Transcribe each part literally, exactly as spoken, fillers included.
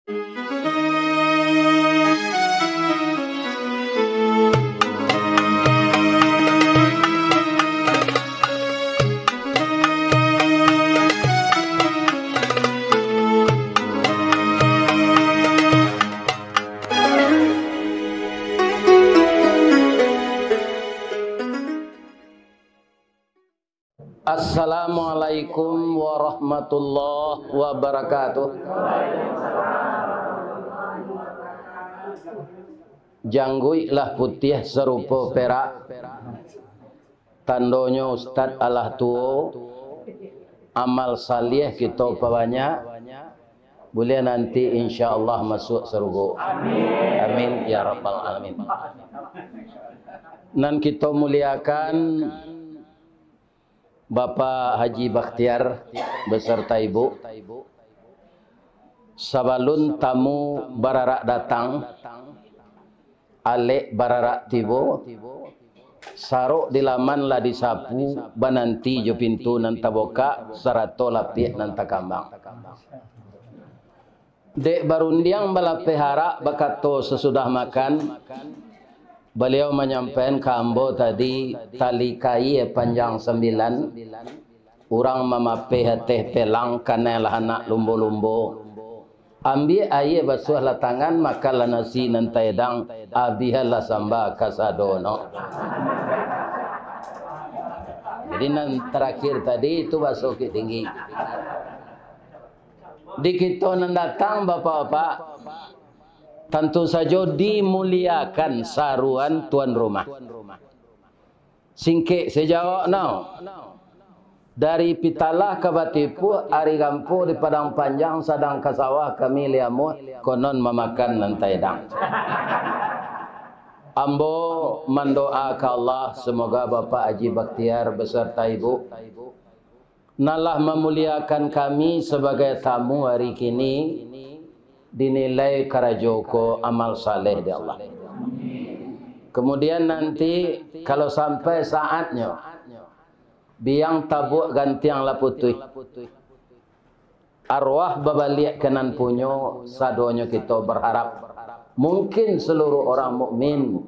Assalamualaikum warahmatullahi wabarakatuh. Jangguik lah putiah sarupo perak, tandonyo ustad alah tuo, amal saliah kito pabanyak, buliah nanti insya Allah masuak sarugo. Amin ya rabbal alamin. Nan kito muliakan, Bapak Haji Bakhtiar beserta Ibu, sabalun tamu bararak datang, alek bararak tibo, sarok di laman lah disapu, bananti jo pintu nan tabukak, sarato lapiak nan takambang. Dek barundiang balapeh arak, bakato sasudah makan, baliau manyampaikan ka ambo tadi, tali kaia panjang sambilan, urang mamapeh ateh pelang, kanai lah anak lumbo-lumbo. Ambiak aia basuahlah tangan, makanlah nasi nan taedang, abihanlah samba kasadonyo. Jadi nan tarakhir tadi tu baso Bukittinggi. Di kito nan datang, bapak-bapak, tantu sajo dimuliakan saruan tuan rumah. Singkek sajo no. Dari Pitalah ka Batipuah, ari gampo di Padang Panjang, sadang ka sawah kami liamuah, konon mamakan nan taedang. Ambo mandoa ka Allah, semoga Bapak Haji Bakhtiar beserta Ibu nan lah mamuliakan kami sabagai tamu ari kini, dinilai karajo ko amal saleh di Allah. Kemudian nanti, kalau sampai saatnyo, biang tabuak gantiang lah putuih, arwah babaliak ka nan punyo, sadonyo kito berharap. Mungkin seluruh orang mukmin,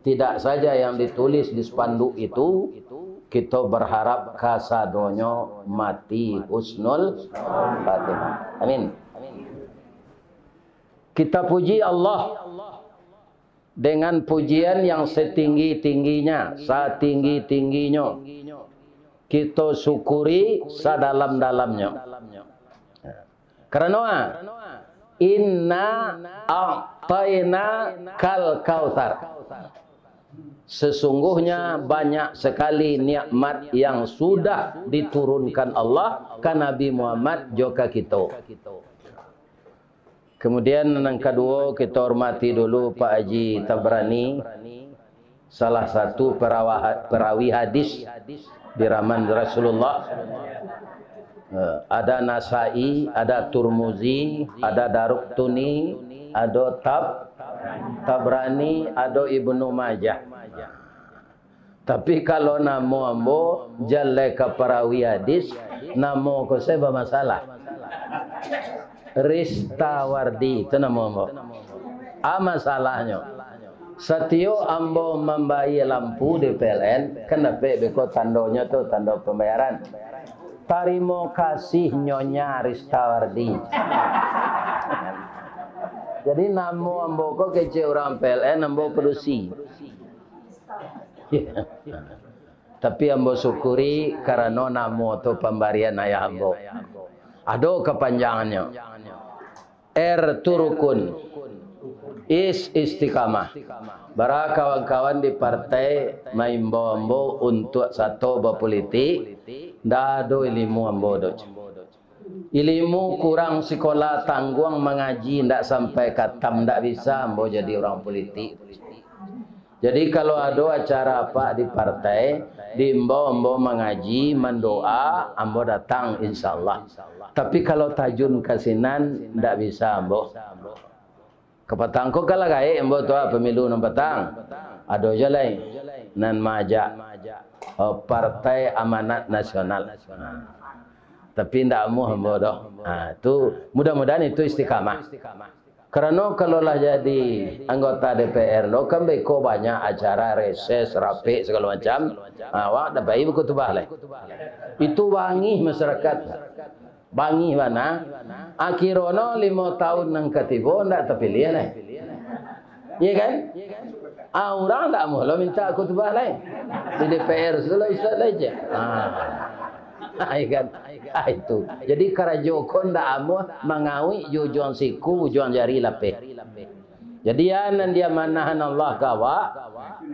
tidak saja yang ditulis di spanduk itu, kito berharap kasadonyo mati husnul khatimah. Amin. Kita puji Allah dengan pujian yang setinggi-tingginya, satinggi-tingginyo. Kito syukuri sadalam-dalamnyo. Karano, "Inna a'taina kal kautsar." Sesungguhnya banyak sekali nikmat yang sudah diturunkan Allah ka Nabi Muhammad jo ka kito. Kemudian, nan kaduo, kita hormati dulu Pak Haji Tabrani, salah satu perawa-, perawi hadis di zaman Rasulullah. Eh, ada Nasai, ada Turmuzi, ada Daruqtuni, ado Tab-, Tabrani, ado Ibnu Majah. Tapi kalau namo ambo, jan lai ka parawi hadis, namo ko se bamasalah. Ristawardi, itu namo ambo. A masalahnyo, satiok ambo mambayia lampu di P L N, kan dapek beko tandonyo tu, tando pambayaran. "Tarimo kasih Nyonya Ristawardi." Jadi namo ambo ko kecek urang P L N, ambo padusi. Tapi ambo syukuri karano namo tu pambarian ayah ambo. Ado kapanjangannyo. R tu rukun. Is istiqamah. Bara kawan-kawan di partai maimbau ambo untuak sato bapulitik, ndak ado ilimu ambo doh. Ilimu kurang sikola, tangguang mangaji, ndak sampai katam, ndak bisa ambo jadi urang pulitik. Jadi, kalau ado acara apak di partai, diimbau ambo mangaji, mandoa, ambo datang, insyaallah. Tapi, kalau tajun ka sinan, ndak bisa ambo. Kapatang ko kan lah gaek ambo tu, ah, pamilu nan patang. Ado juo lai nan maajak, eh, Partai Amanat Nasional. Tapi ndak amuah ambo doh. Ha, tu, mudah-mudahan itu istiqamah. Karano kalau lah jadi anggota D P R lo, kan beko banyak acara reses, rapek, sagalo macam. Ha, awak ndak pai bakutubah lai. Itu bangih masyarakat. Bangih bana. Akhirono limo tahun nan ka tibo ndak tapiliah lai. Iya kan? Ah, urang ndak amuah lo minta khutbah lai. Di D P R tu lah ustaz lai je. Ah. Iya kan? Ah, itu. Jadi karajo ko ndak amuah mangawik jo ujuang siku, ujuang jari lapeh. Jadi ya nan diamanahan Allah ka awak,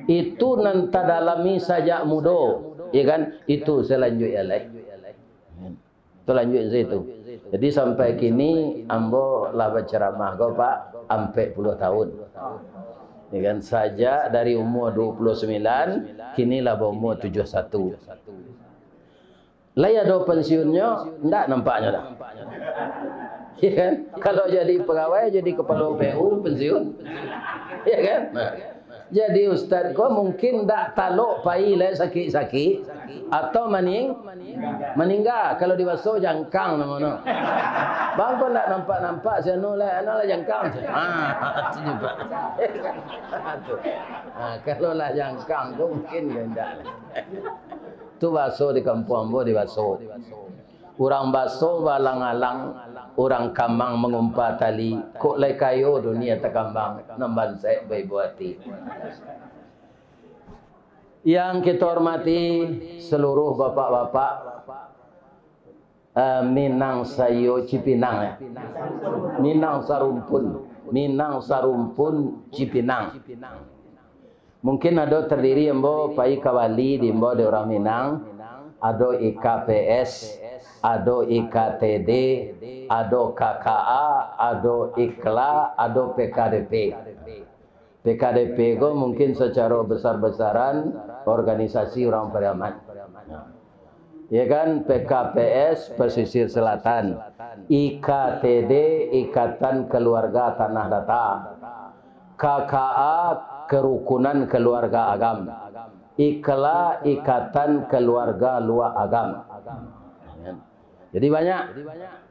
itu nan tadalami sajak mudo, iya kan? Itu salanjuik lai. Talanjuik situ. Jadi sampai kini ambo lah bacaramah ko, Pak, ampek puluah tahun. Ya kan, sajak dari umur dua puluh sembilan, kini lah baumur tujuh satu. Lai ado pensiunnyo, ndak nampaknyo dah. Ya kan? Kalau jadi pegawai, jadi kepala P U, pensiun. Ya kan? Nah. Jadi ustaz ko mungkin ndak talok pai lai sakik-sakik atau maning-, maningga. Kalau di baso jangkang namono. Bang ko ndak nampak-nampak si anu lah, anu lah jangkang. Ah, tu juga. Tu. Ah, kalau lah jangkang ko mungkin yo ndak. Tu baso di kampuang ambo di baso. Urang baso baalang-alang, urang kamang mangumpa tali, kok lai kayo dunia takambang, nan bansaik baibo ati. Yang kita hormati seluruh bapak-bapak, eh, Minang saiyo Cipinang, ya. Minang Sarumpun, Minang Sarumpun Cipinang. Mungkin ado terdiri ambo pai ka Bali diimbau dek urang Minang, ado I K P S, ado I K T D, ado K K A, ado I K L A, ado P K D P. P K D P ko mungkin secara besar-besaran organisasi urang Pariaman. Ya kan, P K P S Pesisir Selatan, I K T D, Ikatan Keluarga Tanah Datar, K K A, Kerukunan Keluarga Agam, I K L A, Ikatan Keluarga Luak Agam. Jadi banyak.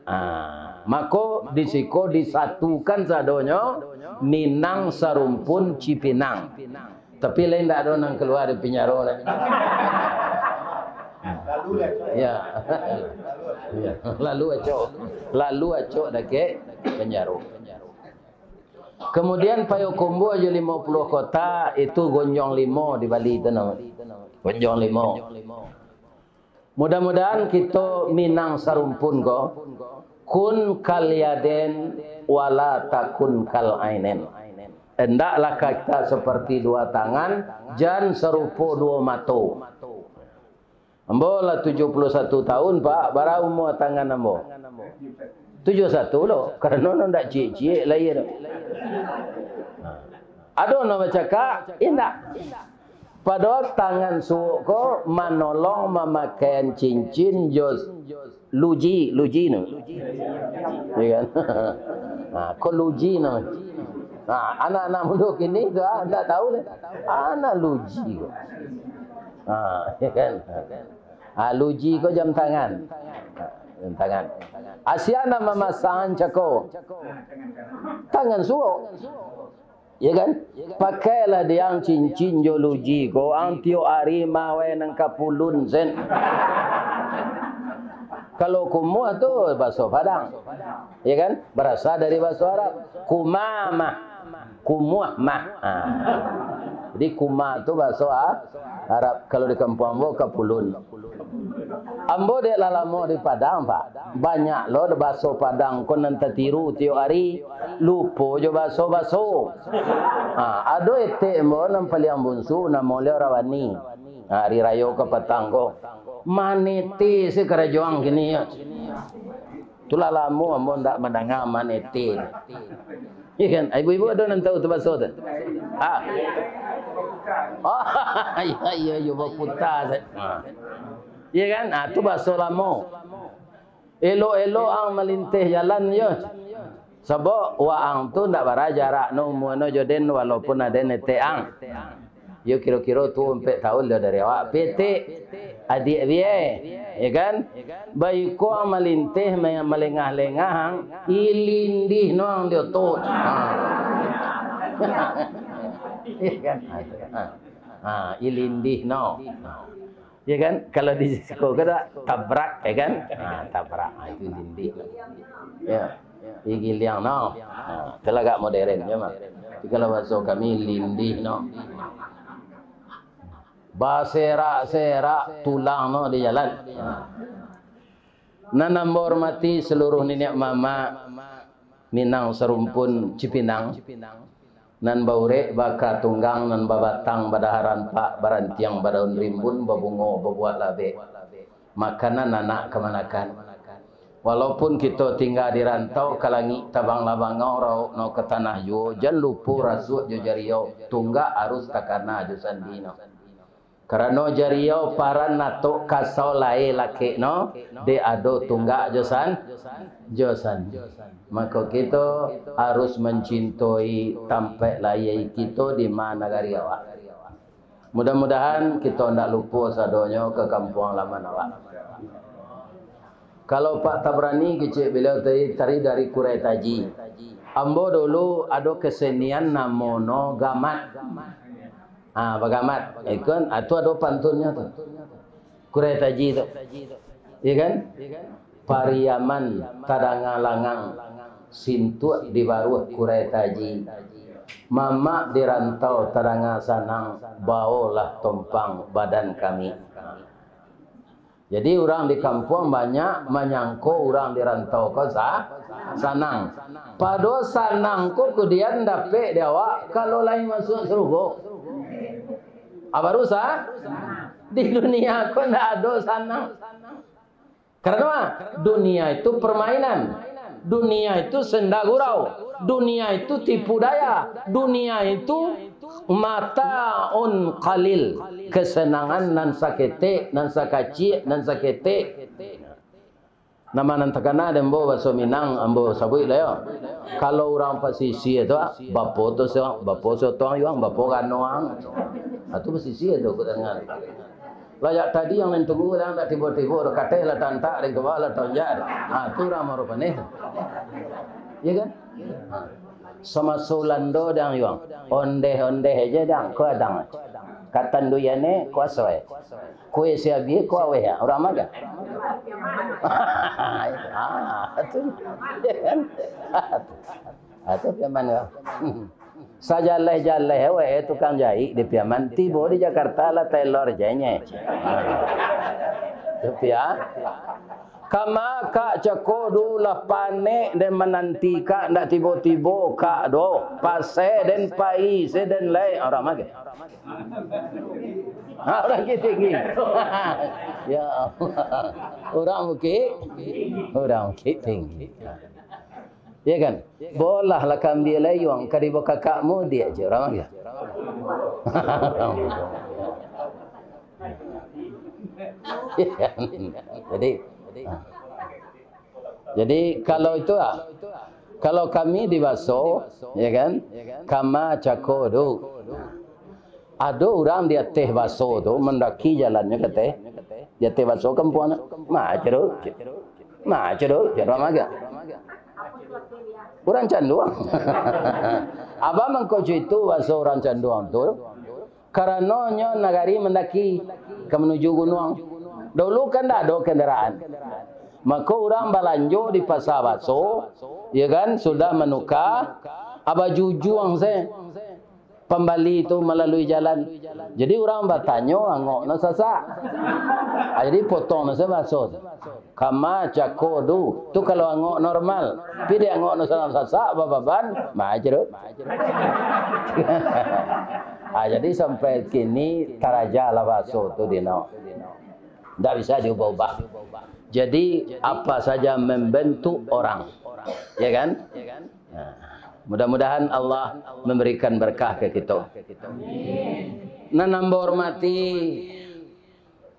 Ah, mako di siko disatukan sadonyo Minang Sarumpun Cipinang. Tapi lain ndak ado nan kalua dari pinjaro lah. Ya. Ya, lalu acok. Lalu acok dakek pinjaro. Kemudian Payokumbuah jo limo puluah kota itu gonjong limo di Bali tu namo. Gonjong limo. Mudah-mudahan kito Minang Sarumpun ko, kun kal yaden wala takun kal ainen. Hendaklah kita seperti dua tangan, jan sarupo duo mato. Ambo lah tujuh puluh satu tahun, Pak. Bara umua tangan ambo? Tujuh satu lo, karano nan ndak ciek-ciek lahia tu. Ado nan bacakak, indak. Padahal tangan suok ko manolong mamakaian cincin jo luji, luji no. Ya kan? Nah, ko luji no. Nah, anak-anak mudo kini tu, ah, ndak tahu deh. Anak luji ko. Ah, ya kan? Ah, luji ko jam tangan. Ah, jam tangan. Asia nan mamasang cako. Tangan suok. Ya kan? Pakailah diang cincin jo luji ko, ang tiok ari mawai nan kapulun sen. Kalau kumuah tu baso Padang. Ya kan? Barasa dari baso Arab. Kumamah. Kumuah mah. Ha. Jadi kuma tu baso A-, Arab. Kalau di kampuang ambo kapulun. Ambo dek lah lamo di Padang, Pak. Banyak lo baso Padang ko nan tatiru tiok ari. Lupo jo baso-baso. Ha, ado etek ambo nan paliang bunsu, namo baliau Rawani. Ha, ari rayo kapatang ko. Manete se karajo ang kini yo. Tu lah lamo ambo ndak mandanga manete. Iya kan? Ibu-ibu ado nan tahu tu baso tu? Ha. Oh, iya, iya, iya, baputa se. Ha. Iya kan? Ha, tu baso lamo. Elok-elok ang malinteh jalan yo. Sabab waang tu ndak bara jarak no, umua no jo den, walaupun aden etek ang. Iyo kiro-kiro tuo ampek taun lah dari awak. Petek, adiak biai, ya kan? Baiko ang malinteh, ma-, malengah-lengah ang, ilindih no ang di oto. Ha. Ya kan? Ha, ha, ilindih no. Ya kan? Kalau di siko ka dak, tabrak, ya kan? Ha, tabrak. Ha, itu ilindih. Ya. Igiliang no. Ha, itu lah agak modern, ya, mah. Tapi kalau bahaso kami, lindih no. Baserak-serak tulang no di jalan. Nan ambo hormati saluruh niniak mamak Minang sarumpun Cipinang, nan baurek baka tunggang, nan babatang badaharan pak, barantiang badaun rimbun, babungo babuah labek. Makanan anak kamanakan. Walaupun kito tingga di rantau, ka langik tabanglah bangau, raup no ka tanah juo, jan lupo rasuak jo jariau, tunggak arus takana jo sandi no. Karano jariau paran atok kasau lae lakek no, dek ado tunggak jo san-, jo sandi. Mako kito harus mancintoi tampaik laie kito di ma nagari awak. Mudah-mudahan kito ndak lupo sadonyo ka kampuang halaman awak. Kalau Pak Tabrani kecek beliau tadi, tadi dari Kurai Taji. Ambo dulu ado kesenian namo no gamat. Ah, bagamat. Ikon, ah, tu ado pantunnyo tu. Kurai Taji tu. Iya kan? Pariaman tadanga langang, sintuak di baruah Kurai Taji. Mamak di rantau tadanga sanang, baolah tompang badan kami. Jadi, urang di kampuang banyak manyangko urang di rantau ko sa-, sanang. Pado sanang ko kudian dapek di awak, kalau lai masuak sarugo. Ah, baru sa-, di dunia ko ndak ado sanang. Karano dunia itu permainan. Dunia itu senda gurau. Dunia itu tipu daya. Dunia itu mataun qalil. Kesenangan nan saketek, nan sakaciak, nan saketek. Nama nan takana dek ambo baso Minang, ambo sabuik lah yo. Kalau urang pasisia tu, ah, bapo tu sio, bapo sio tuang yuang, bapo gano ang. Ah, tu pasisia tu, ku danga. Lah jak tadi ang nan tunggu, lah ndak tibo-tibo, kateh lah tantak, dek kaba lah tonjak. Ah, tu urang Marupaneh tu. Iya kan? Ah. Samaso Ulando dang yuang. Ondeh-ondeh aja dang, ko adang. Katanduyan e, kuaso e. Kue siabi, ko aweh, ah. Urang maga? Ah, tu. Ah, tu Piaman ko. Sajaleh-jaleh aweh tukang jaik di Piaman, tibo di Jakarta lah tailor je nye. Tu Pia. Kama kak cako du lah panek den mananti kak, ndak tibo-tibo kak do. Pasai den pai, se den lai. Urang maga? Ha, urang Bukittinggi. Ya Allah. Urang Bukit, urang Bukittinggi. Ya kan? Bolah lah kambia layuang, ka dibawa kakak mudiak je urang maga? Ya kan? Jadi, jadi, kalau itu, ah, kalau kami di baso, ya kan, kama cako du. Ado urang di ateh baso tu, mandaki jalannyo kateh, di ateh baso kampuang, ma caro, ma caro, caro maga. Urang Canduang. Abah mangko cuitu baso urang Canduang tu, karano nyo nagari mandaki ka manuju gunuang. Dulu kan ndak ado kandaraan. Mako urang balanjo di pasa baso, ya kan, sudah manuka, abah jujuang se pambali tu malalui jalan. Jadi urang batanyo, angok no sasak. Ah, jadi potong no se baso tu. Kama cako du. Tu kalau angok normal. Tapi dek angok no sasak, bababan, ma caro. Ah, jadi sampai kini taraja lah baso tu dino. Ndak bisa diubah-ubah. Jadi, apa saja membentuk orang. Ya kan? Nah, mudah-mudahan Allah memberikan berkah ke kita. Nan ambo hormati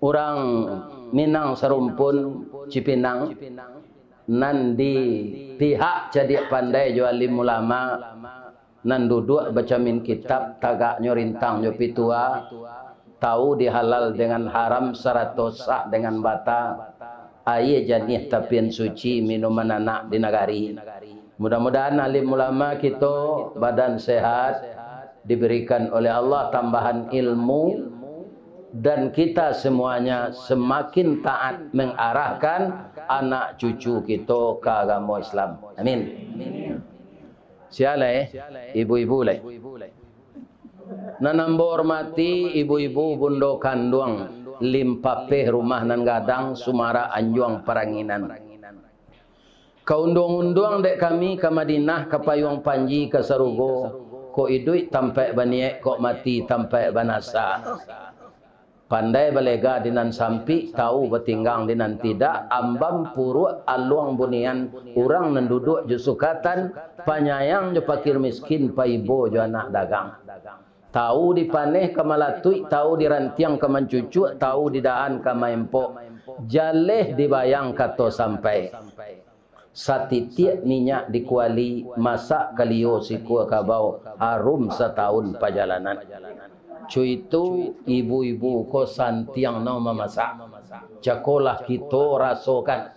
urang Minang Sarumpun Cipinang, nan di pihak cadiak pandai jo alim ulama, Nan duduak bacamin kitab, tagaknyo rintang jo pitua, tahu di halal dengan haram, sarato sah dengan bata, aia janiah tapian suci, minuman anak di nagari. Mudah-mudahan alim ulama kito badan sehat, diberikan oleh Allah tambahan ilmu, dan kita semuanya semakin taat mengarahkan anak cucu kito ka agamo Islam. Amin. Sia lai, ibu-ibu lai. Nan ambo hormati ibu-ibu bundo kanduang, Limpapeh rumah nan gadang, Sumarak Anjuang Paranginan. Kaunduang-unduang dek kami ka Madinah, ka payuang panji ka sarugo, kok iduik tampaik baniaik, kok mati tampaik banasa. Pandai balega di nan sampik, tahu batinggang di nan tidak, ambam puruak aluang bunian, urang nan duduak jo sukatan, panyayang jo pakir miskin, paibo jo anak dagang. Tahu dipaneh ka malatuik, tahu dirantiang ka mancucuak, tahu didahan ka maempok, jaleh dibayang kato sampai. Satitiak minyak di kuali, masak kalio sikua kabau, harum satahun pajalanan. Cuitu ibu-ibu ko santiang no mamasak. Cakolah kito rasokan.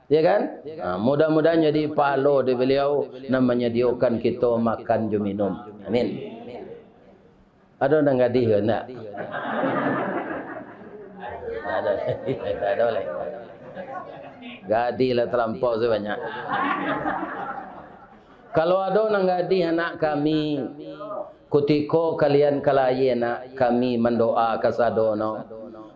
Ya kan? Ha, mudah-mudahan jadi pahalo di beliau nan manyadiokan kito makan jo minum. Amin. Ado nan gadih ke ndak? Ado, ado lai. Gadih lah talampau sabanyak. Kalau ado nan gadih anak kami, kutiko kalian ka lahia nak, kami mandoa kasadono.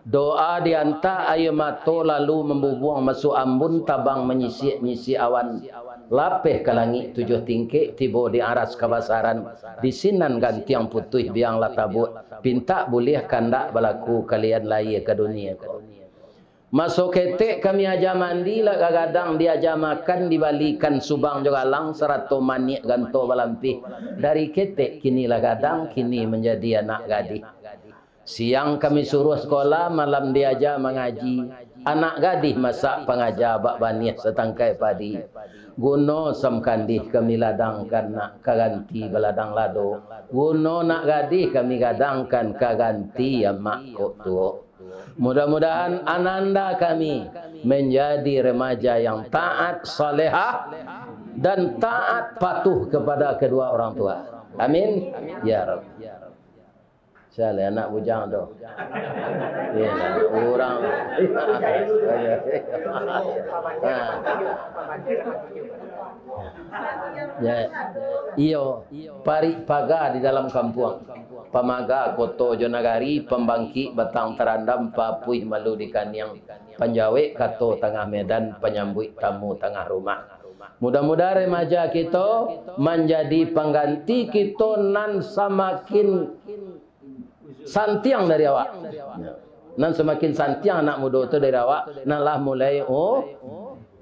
Doa diantak aia mato lalu mambubuang masuak ambun, tabang manyisiak-nyisiak awan. Lapeh ka langik tujuah tingkek, tibo di aras kabasaran, di sinan gantiang putuih biang lah tabuak, pintak buliah kandak balaku kalian lahia ka dunia ko. Maso ketek kami aja mandi lah gadang, diaja makan, dibalikan subang jo galang, sarato maniak ganto balampih. Dari ketek kini lah gadang, kini manjadi anak gadih. Siang kami suruah sekolah, malam diaja mangaji. Anak gadih masak pangaja bak baniah satangkai padi. Guno samkandih kami ladangkan nak ka ganti baladang lado. Guno nak gadih kami gadangkan ka ganti amak kok tuo. Mudah-mudahan ananda kami menjadi remaja yang taat, salehah, dan taat patuh kepada kedua orang tua. Amin. Ya Rabb. Sia lai anak bujang tu. Iyo, urang. Ha. Ya. Iyo, parik paga di dalam kampuang. Pamaga koto jo nagari, pambangkik batang tarandam, papuih malu di kaniang. Panjawek kato tangah medan, panyambuik tamu tangah rumah. Mudah-mudahan remaja kito manjadi pangganti kito nan samakin santiang dari awak. Nan samakin santiang anak mudo tu dari awak, nan lah mulai u-,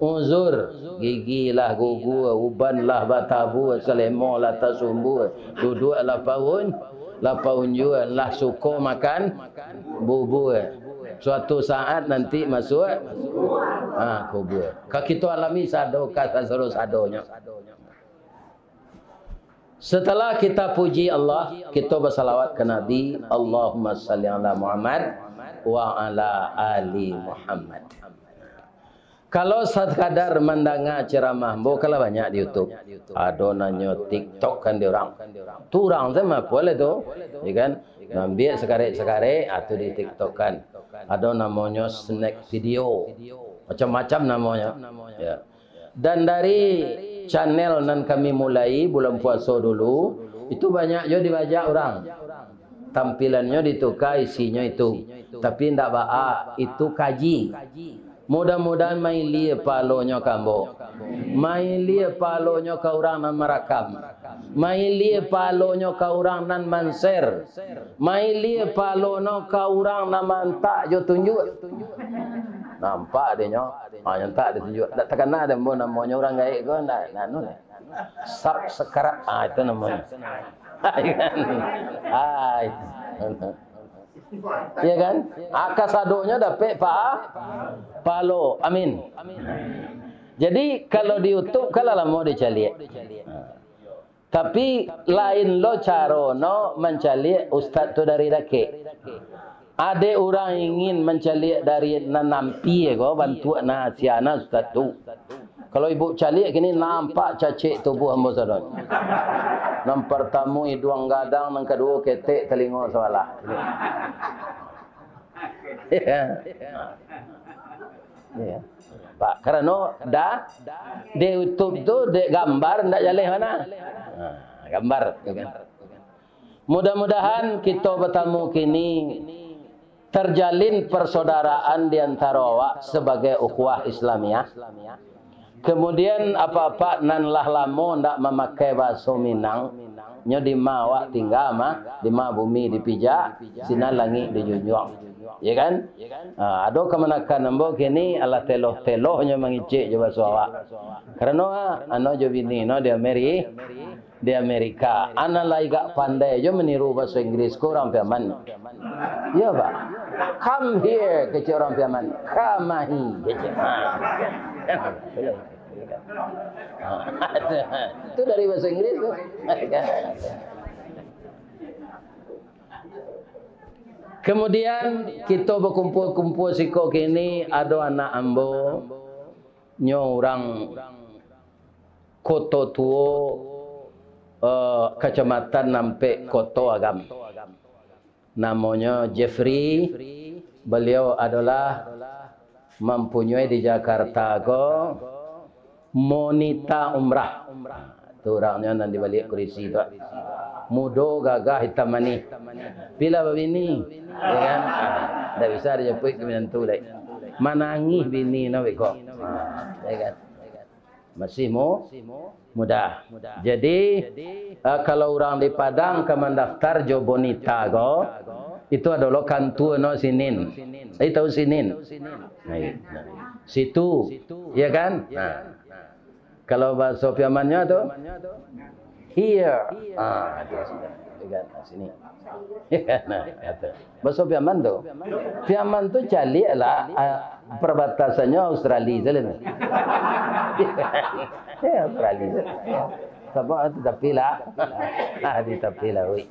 uzur. Gigi lah gugua, uban lah batabua, salemo lah tasumbua, duduak lah paun, lah paunjua, lah suko makan bubua. Suatu saat nanti masuak, ha, kubua. Ka kito alami sado, ka sado-sadonyo. Setelah kita puji Allah, kita basalawat ka Nabi, Allahumma salli ala Muhammad wa ala ali Muhammad. Kalau sakadar mandanga ceramah ambo, kan lah banyak di YouTube. Ado nan nyo TikTok-an di urang. Tu urang tu mah apo lah tu, ya kan? Ambiak sakarek-sakarek, ah, tu di TikTok-an. Ado namonyo snack video. Macam-macam namonyo. Ya. Dan dari channel nan kami mulai bulan puaso dulu, itu banyak jo dibajak urang. Tampilannyo dituka, isinyo itu. Tapi ndak baa, itu kaji. Mudah-mudahan mailia pahalonyo ka ambo. Mailia pahalonyo ka urang nan marakam. Mailia pahalonyo ka urang nan man-share. Mailia pahalonyo ka urang nan mantak jo tunjuak. Nampak dek nyo, ha, nyantak ditunjuak. Ndak takana dek ambo namonyo urang gaek ko, ndak, ndak anu lah. Subscribe, ah, itu namonyo. Ah, itu. Iya kan? Ah, kasadonyo dapek pa-, pahalo. Amin. Jadi, kalau di YouTube, kan lah lamo dicaliak. Tapi, lain lo caro no mancaliak ustad tu dari dakek. Adek urang ingin mancaliak dari nan ampia ko, bantuak nan asia nan ustad tu. Kalau ibuk caliak kini, nampak cacek tubuah ambo sadonyo. Nan partamo iduang gadang, nan kaduo ketek talingo sabalah. Ya. Ya. Pak, karano dah di YouTube tu dek gambar ndak jaleh mana. Nah, gambar, ya kan? Mudah-mudahan kito batamu kini terjalin persaudaraan di antaro awak sabagai ukhuwah Islamiah. Kemudian, apak-apak nan lah lamo ndak mamakai bahaso Minang, nyo dima awak tingga mah, dima bumi dipijak, sinan langik dijunjuang. Ya kan? Ha, ado kamanakan ambo kini alah teloh-telohnyo mangicek jo bahaso awak. Karano, ha, ano jo bini no di Ameri-, di Amerika. Ana lai agak pandai jo maniru bahaso Inggris ko urang Piaman. Iyo, Pak. "Come here," kecek urang Piaman. "Kamahi," kecek. Ha. Tu dari bahaso Inggris tu. Kemudian, kito bakumpua-kumpua siko kini, ado anak ambo, nyo urang Koto Tuo, eh, Kacamatan Nampek, Koto Agam. Namonyo Jeffrey, baliau adolah mampunyoi di Jakarta ko monita umrah. Tu urangnyo nan di baliak kurisi tu. Mudo, gagah, itam manih. Tapi lah babini, ya kan? Ah, ndak bisa dijapuik ka minantu lai. Manangih bini no beko. Ah, ya kan? Masih mu-, muda. Jadi, ah, kalau urang di Padang ka mandaftar jo bonita ko, itu adalah kantua no sinin. Jadi, tahu sinin? Nah, situ. Ya kan? Nah. Kalau bahaso Piamannyo tu? Here. Ah, tu sudah. Ya kan? Nah, sini. Nah, kata. Baso Piaman tu. Piaman tu caliak lah, ah, parbatasannyo Australia sajo tu. Ya, Australia sajo. Sabab tu tapi lah. Ah, di tapi lah, oi.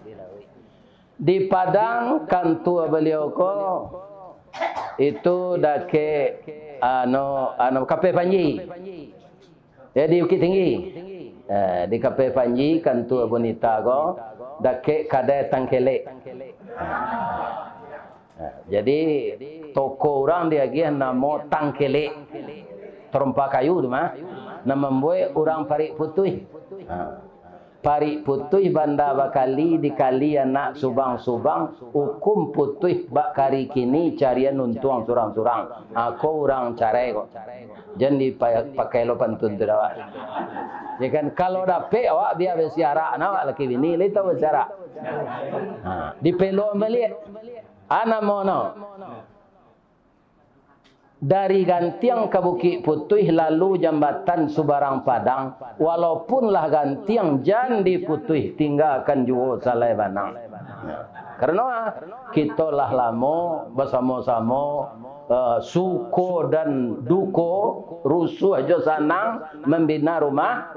Di Padang kantua baliau ko itu dakek, anu, anu, Kapeh Panji. Ya, di Bukittinggi. Eh, di Kapeh Panji, kantua bonita ko, dakek kadai Tangkelek. Nah, jadi, toko urang diagiah namo Tangkelek. Tarompa kayu tu mah. Nan mambuek urang parik putuih. Ha. Parik putuih banda bakali dikali anak subang-subang, ukum putuih bak kari kini carian untuang surang-surang. Ha, ko urang carai ko. Jan dipa-, pakai lo pantun tu dek awak. Ya kan, kalau dapek awak bia basiarak, nah, awak laki bini lai tahu basiarak. Ha, dipelo baliak. Ana mono. Dari Gantiang ka Bukik Putuih, lalu jambatan Subarang Padang, walaupun lah gantiang, jan diputuih, tinggakan juo salai banang. Karano, ah, kito lah lamo basamo-samo, eh, suko dan duko, rusuah jo sanang, mambina rumah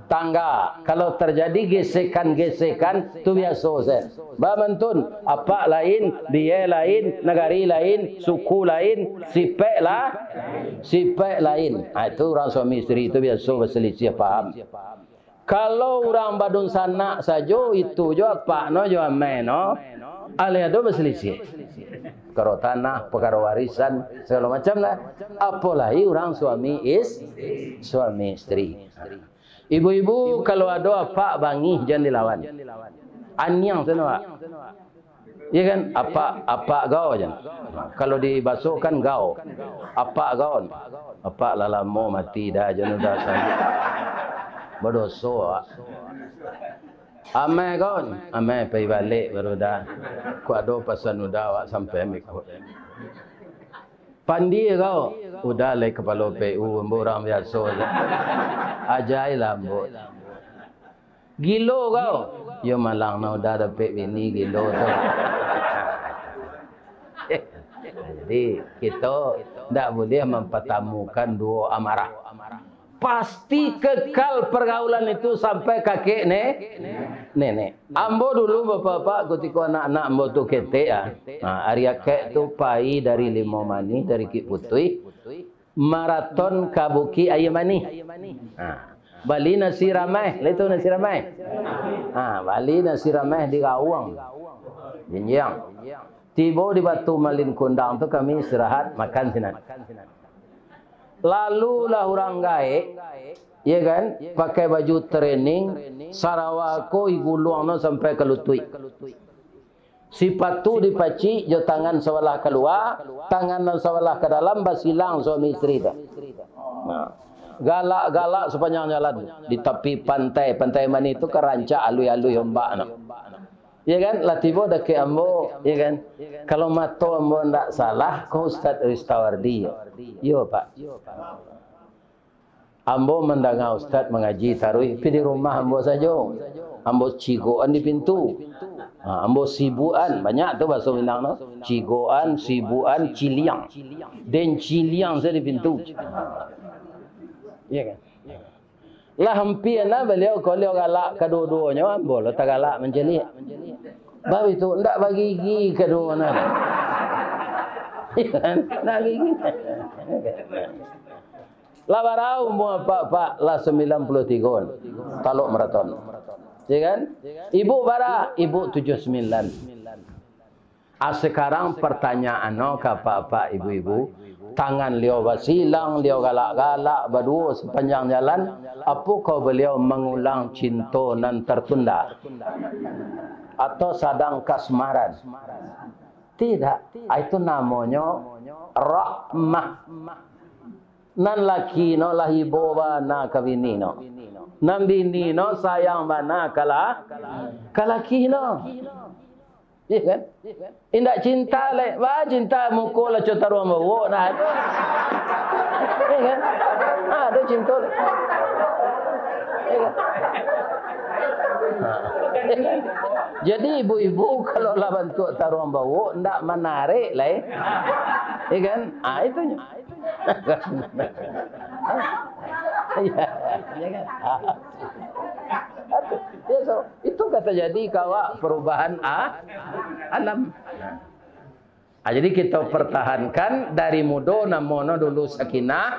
tangga. Kalau tarjadi gesekan-gesekan, tu biaso sajo. Bamantun, apak lain, biyai lain, nagari lain, suku lain, sipek lah, sipek lain. Ha, itu urang suami isteri tu biaso basalisiah paham. Kalau urang badunsanak sajo, itu jo apak no, jo amai no, alih ado basalisiah. Pakaro tanah, pakaro warisan, sagalo macam lah. Apolai urang suami is-, suami isteri. Ibu-ibu, kalau ado apak bangih, jan dilawan. Aniang sajo, Pak. Iya kan? Apak, apak gau jan. Kalau di baso kan gau. Apak gau. Apak lah lamo mati dah, jan udah sanggup. Badoso, Pak. Amai gau. Amai pai balek baru dah. Kok ado pasan udah awak sampai miko. Pandie kau, udah lai kapalo P U, ambo urang biaso se. Ajai lah ambo. Gilo kau, yo malang nah udah dapek bini gilo tu. Jadi, kito ndak buliah mampatamukan duo amarah. Pasti kekal pergaulan itu sampai kakek ne-, nenek. Ambo dulu, bapak-bapak, kutiko anak-anak ambo tu ketek, ah. Nah, ari akek tu pai dari Limau Manih, dari Kik Putuih, maraton ka Bukik Aia Manih. Nah, bali nasi rameh, lah itu nasi rameh. Nah, bali nasi rameh di Gauang. Jinjiang. Tibo di Batu Malin Kundang tu kami istirahat, makan sinan. Lalu lah urang gaek, ya kan, pakai baju training, sarawa ko diguluang no sampai ka lutuik. Sipatu dipacik jo tangan sabalah kalua, tangan nan sabalah ka dalam, basilang suami isteri tu. Nah, galak-galak sapanjang jalan di tapi pantai, Pantai Manih tu kan rancak, aluih-aluih ombak no. Ya kan, lah tibo dakek ambo, ya kan. Kalau mato ambo ndak salah, ko Ustaz Ristawardi, yo. Yo, Pak. Ambo mandanga Ustaz mangaji taruih, pi di rumah ambo sajo. Ambo cigokan di pintu. Ha, ambo sibukan, banyak tu bahaso Minang tu. Cigokan, sibukan, ciliang. Den ciliang sajo di pintu. Ya kan? Lah ampia nah baliau ko, baliau galak kaduo-duonyo, ambo lo tagalak mancaliak. Bab itu, ndak bagigi kaduo nah. Ndak gigi. Lah bara umua apak-apak? Lah sambilan puluah tigo. Talok maraton. Ya kan? Ibu bara? Ibu tujuah sambilan. Ah, sakarang partanyaan no ka apak-apak ibu-ibu, tangan liau basilang, liau galak-galak, baduo sapanjang jalan, apokah baliau mangulang cinto nan tertunda? Atau sadang kasmaran? Tidak. Ah, itu namonyo rahmah. Nan laki no lah ibo bana ka bini no. Nan bini no sayang bana ka la-, ka laki no. Iya kan? Indak cinta lai. Wah, cinta muko lah co taruang bawok nah. Iya kan? Ah, ado cinto lai. Iya kan? Ha. Jadi ibu-ibu kalau lah bantuak taruang bawok, ndak manarik lai. Iya kan? Ah, itunyo. Iya, iya kan? Ah. Ya, so, itu ka tajadi ka awak perubahan a-, alam. Ah, jadi kita pertahankan dari mudo namono dulu sakinah,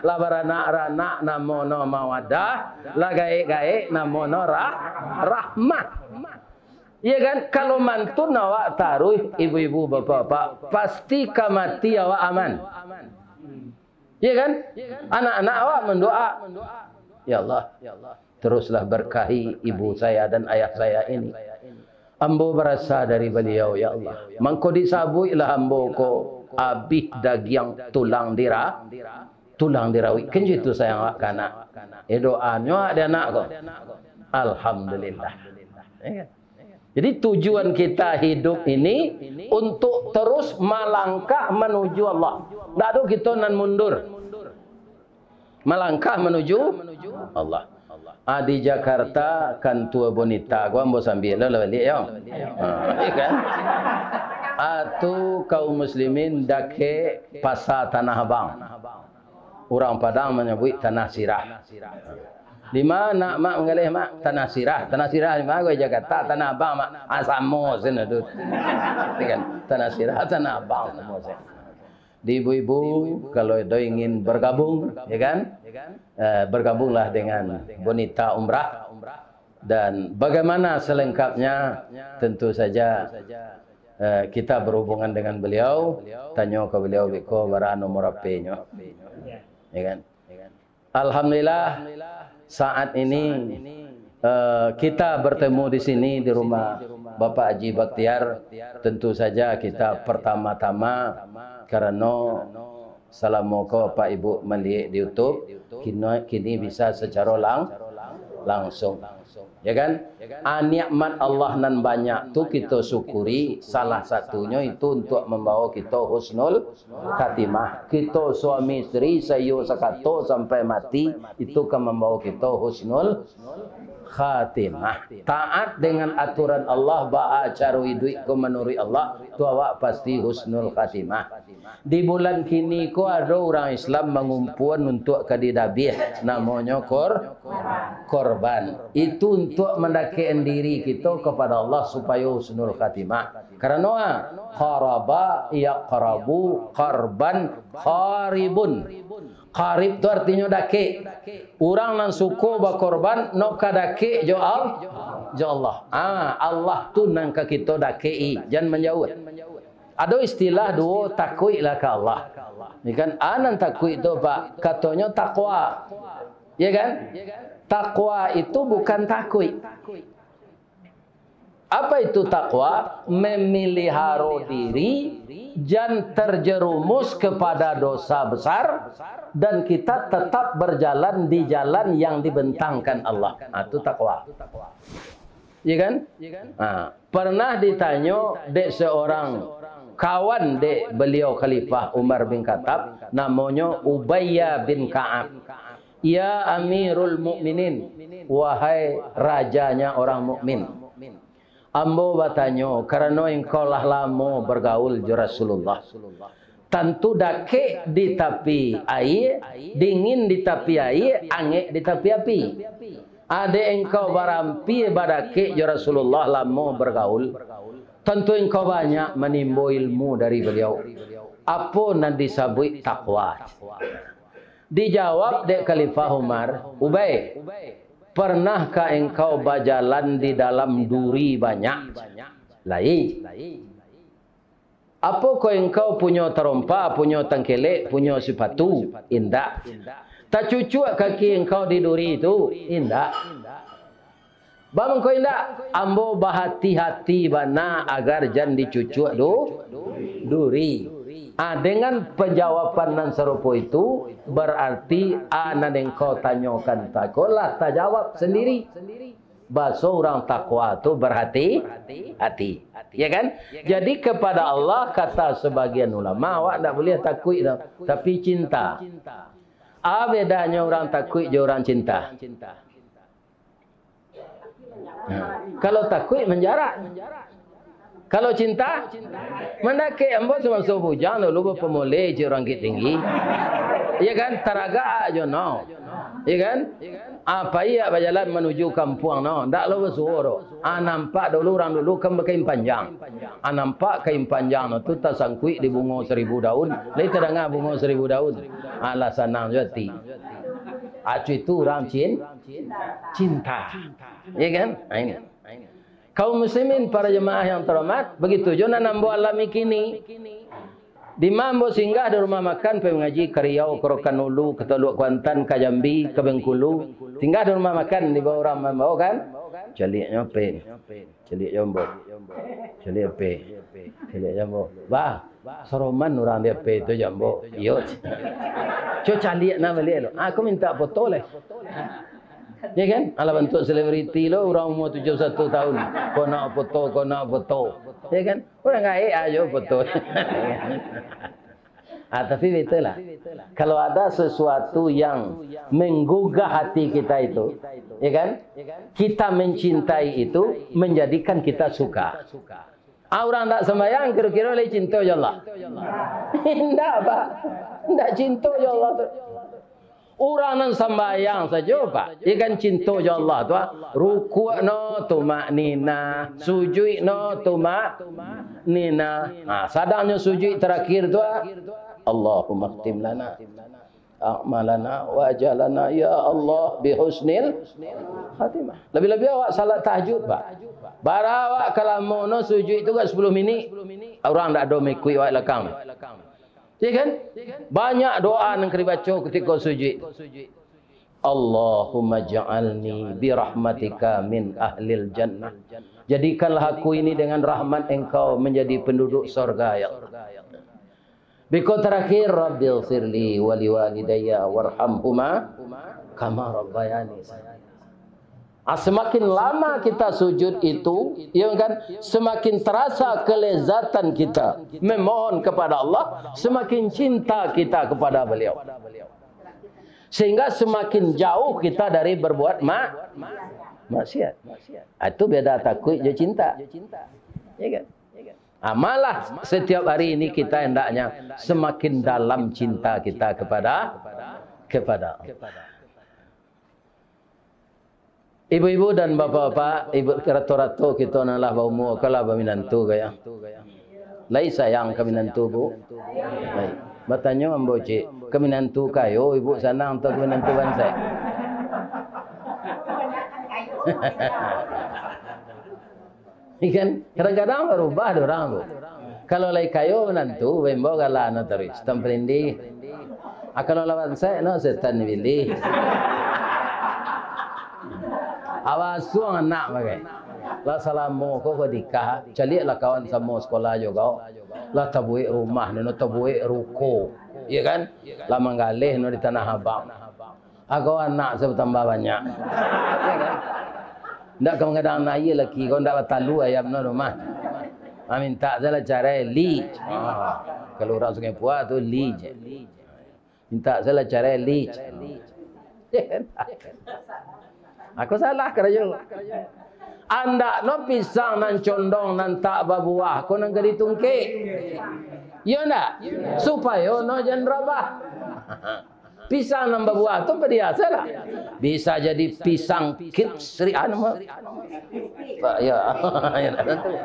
lah baranak-ranak namono mawadah, lah gaek-gaek namono rah-, rahmah. Iya kan? Kalau mantun awak taruih, ibu-ibu, bapak-bapak, pasti ka mati awak aman. Iya kan? Anak-anak awak mandoa, "Ya Allah, teruslah berkahi ibu saya dan ayah saya ini. Ambo barasa dari baliau, ya Allah. Mangko disabuiklah ambo ko abih dagiang tulang dira-, tulang dirawik." Kan itu sayang awak ka anak. Eh, doanyo awak di anak ko. Alhamdulillah. Ya kan? Jadi, tujuan kita hidup ini untuk terus malangkah manuju Allah. Ndak ado kito nan mundur. Malangkah manuju Allah. Ah, di Jakarta, kantua Bonita ko ambo sambia lo lah baliak, yo. Ha, iya kan? Atu kaum muslimin dakek Pasa Tanah Abang. Urang Padang manyabuik Tanah Sirah. Di ma nak mak manggaleh, mak? Tanah Sirah. Tanah Sirah di ma? Ko Jakarta, Tanah Abang, mak. Ah, samo sen tu. Ya kan? Tanah Sirah, Tanah Abang, samo sen. Di ibu-ibu, kalau ado ingin bergabung, ya kan? Eh, bergabunglah dengan Bonita Umrah. Dan bagaimana selengkapnya, tentu saja, eh, kita berhubungan dengan beliau, tanyo ka beliau beko bara nomor H P-nyo. Ya kan? Alhamdulillah, saat ini, eh, kita bertemu di sini di rumah Bapak Haji Bakhtiar. Tentu saja kita pertama-tama, karano salamo ko Pak Ibu maliek di YouTube, kino, kini bisa secara lang-, langsung. Ya kan? Ah, nikmat Allah nan banyak tu kito syukuri, salah satunyo itu untuk mambawa kito husnul khatimah. Kito suami isteri saiyo sakato sampai mati, itu ka mambawa kito husnul khatimah. Taat dengan aturan Allah, baa caro iduik ko manuruik Allah, tu awak pasti husnul khatimah. Di bulan kini ko ado urang Islam mangumpuan untuak ka didabiah, namonyo kor-, korban. Itu untuak mandakekan diri kito kapado Allah supayo husnul khatimah. Karano, ah, qaraba yaqrabu qarban qaribun. Qarib tu artinyo dakek. Urang nan suko bakorban, no ka dakek jo Al-, jo Allah. Ah, Allah tu nan ka kito dakek-i, jan manjauah. Ado istilah duo, takuiklah ka Allah. Ni kan, ah, nan takuik tu, Pak, katonyo takwa. Ya kan? Takwa itu bukan takuik. Apa itu takwa? Memiliharo diri, jan terjerumus kepada dosa besar, dan kita tetap berjalan di jalan yang dibentangkan Allah. Ah, itu takwa. Iya kan? Ah, pernah ditanyo dek seorang kawan dek beliau Khalifah Umar bin Khattab, namonyo Ubayyah bin Ka'ab. "Ya Amirul Mukminin, wahai rajanya orang mukmin, ambo batanyo, karano engkau lah lamo bergaul jo Rasulullah. Tantu dakek di tapi aia, dingin di tapi aia, angek di tapi api. Adek engkau barampia badakek jo Rasulullah, lamo bergaul, tantu engkau banyak manimbo ilmu dari beliau. Apo nan disabuik takwa?" Dijawab dek Khalifah Umar, "Ubay, pernahkah engkau bajalan di dalam duri banyak?" "Lai." "Apokoh engkau punyo tarompa, punyo tangkelek, punyo sipatu?" "Indak." "Tacucuak kaki engkau di duri tu?" "Indak." "Baa mangko indak?" "Ambo bahati-hati bana agar jan dicucuak du-, duri." Ah, dengan penjawaban nan sarupo itu, berarti, ah, nan engkau tanyokan tako lah tajawab sendiri. Baso urang takwa tu berhati-hati. Ya kan? Jadi kepada Allah, kata sebagian ulama, awak ndak boleh takuik tu, tapi cinta. Ah, bedanyo urang takuik jo urang cinta. Nah, kalau takuik manjarak. Kalau cinta, mandakek. Ambo samaso bujang dulu bapamuleh jo urang Bukittinggi. Iya kan? Taragak jo no. Iya kan? Ah, paiak bajalan manuju kampuang no. Ndak lo basuo doh. Ah, nampak dulu urang dulu kan bakain panjang. Ah, nampak kain panjang no tu tasangkuik di bungo saribu daun. Lai tadanga bungo saribu daun. Alah, sanang jo ati. Acu itu urang cin-, cinta. Ya kan? Ah, ini. Kaum muslimin, para jemaah yang terhormat, begitu jo nan ambo alami kini. Di ma ambo singgah di rumah makan, pai mangaji ka Riau, ka Rokan Hulu, ka Toluak Kuantan, ka Jambi, ka Bengkulu. Singgah di rumah makan, di bawah urang mambawa kan? Caliaknyo apo? Caliak jo ambo. Caliak apo? Caliak jo ambo. Bah, saroman urang di apo tu jo ambo. Iyo. Co caliak nah baliak lo. Aku minta foto lah. Ya kan? Alah bantuak selebriti lo, urang umur tujuh puluh satu tahun. Kau nak foto, kau nak foto. Ya kan? Urang gaek ajo foto. Ah, tapi betul lah. Kalau ada sesuatu yang menggugah hati kita itu, ya kan? Kita mencintai itu, menjadikan kita suka. Ah, urang ndak sambayang, kiro-kiro lai cinto jo Allah? Indak, Pak. Ndak cinto jo Allah tu. Urang nan sambayang sajo, Pak, ikan cinto jo Allah tu, ah. Rukuk no tumakninah, sujuik no tumakninah. Ha, sadangnyo sujuik tarakhir tu, ah, Allahumma khtim lana a'malana wa ajalana, ya Allah, bi husnil khatimah. Labiah-labiah awak salat tahajud, Pak. Bara awak ka lamo no sujuik tu, ka sapuluah minik. Urang ndak ado maikuik awak lakang. Ya kan? Banyak doa nan ka dibaco kutiko sujuik. Allahumma ja'alni bi rahmatika min ahlil jannah. Jadikanlah aku ini dengan rahmat Engkau menjadi penduduk sorga, ya Allah. Biko terakhir, Rabbighfirli wa liwalidayya warhamhuma kama rabbayani shaghira. Ah, semakin lama kita sujud itu, ya kan, semakin terasa kelezatan kita memohon kepada Allah, semakin cinta kita kepada Beliau. Sehingga semakin jauh kita dari berbuat ma-, Maksiat. Ah, itu beda takuik jo cinta. Ya kan? Ah, malah setiap hari ini kita hendaknya semakin dalam cinta kita kepada, kepada Allah. Ibu-ibu dan bapak-bapak, ibu, rato-rato kito nan lah baumua, ko lah baminantu ko yo. Lai sayang ka minantu, Bu? Lai. Batanyo ambo ciek, ka minantu kayo ibu sanang atau ka minantu bansaik? Kan? Kadang-kadang barubah dek urang tu. Kalau lai kayo minantu, baimbau gala no taruih, Tuan Palindih. Ah, kalau lah bansaik no, setan pilih. Awak asuang anak bagai. Lah salamo ko ka nikah, caliaklah kawan samo sekolah juo. Lah tabuek rumah no, tabuek ruko. Iya kan? Lah manggaleh no di Tanah Abang. Agak anak se batambah banyak. Iya kan? Ndak ka manggadang aia laki ko, ndak batalu ayam no rumah. Ah, mintak se lah carai, li. Ah, kalau urang Sungai Pua tu, li je. Mintak se lah carai, li je. Aku salah karajo. Andak no pisang nan condong nan tak babuah ko nan ka ditungkek. Iyo ndak? Supayo no jan rabah. Pisang nan babuah tu padiasalah. Bisa jadi pisang kips ri anu. Ya, ya, tentu.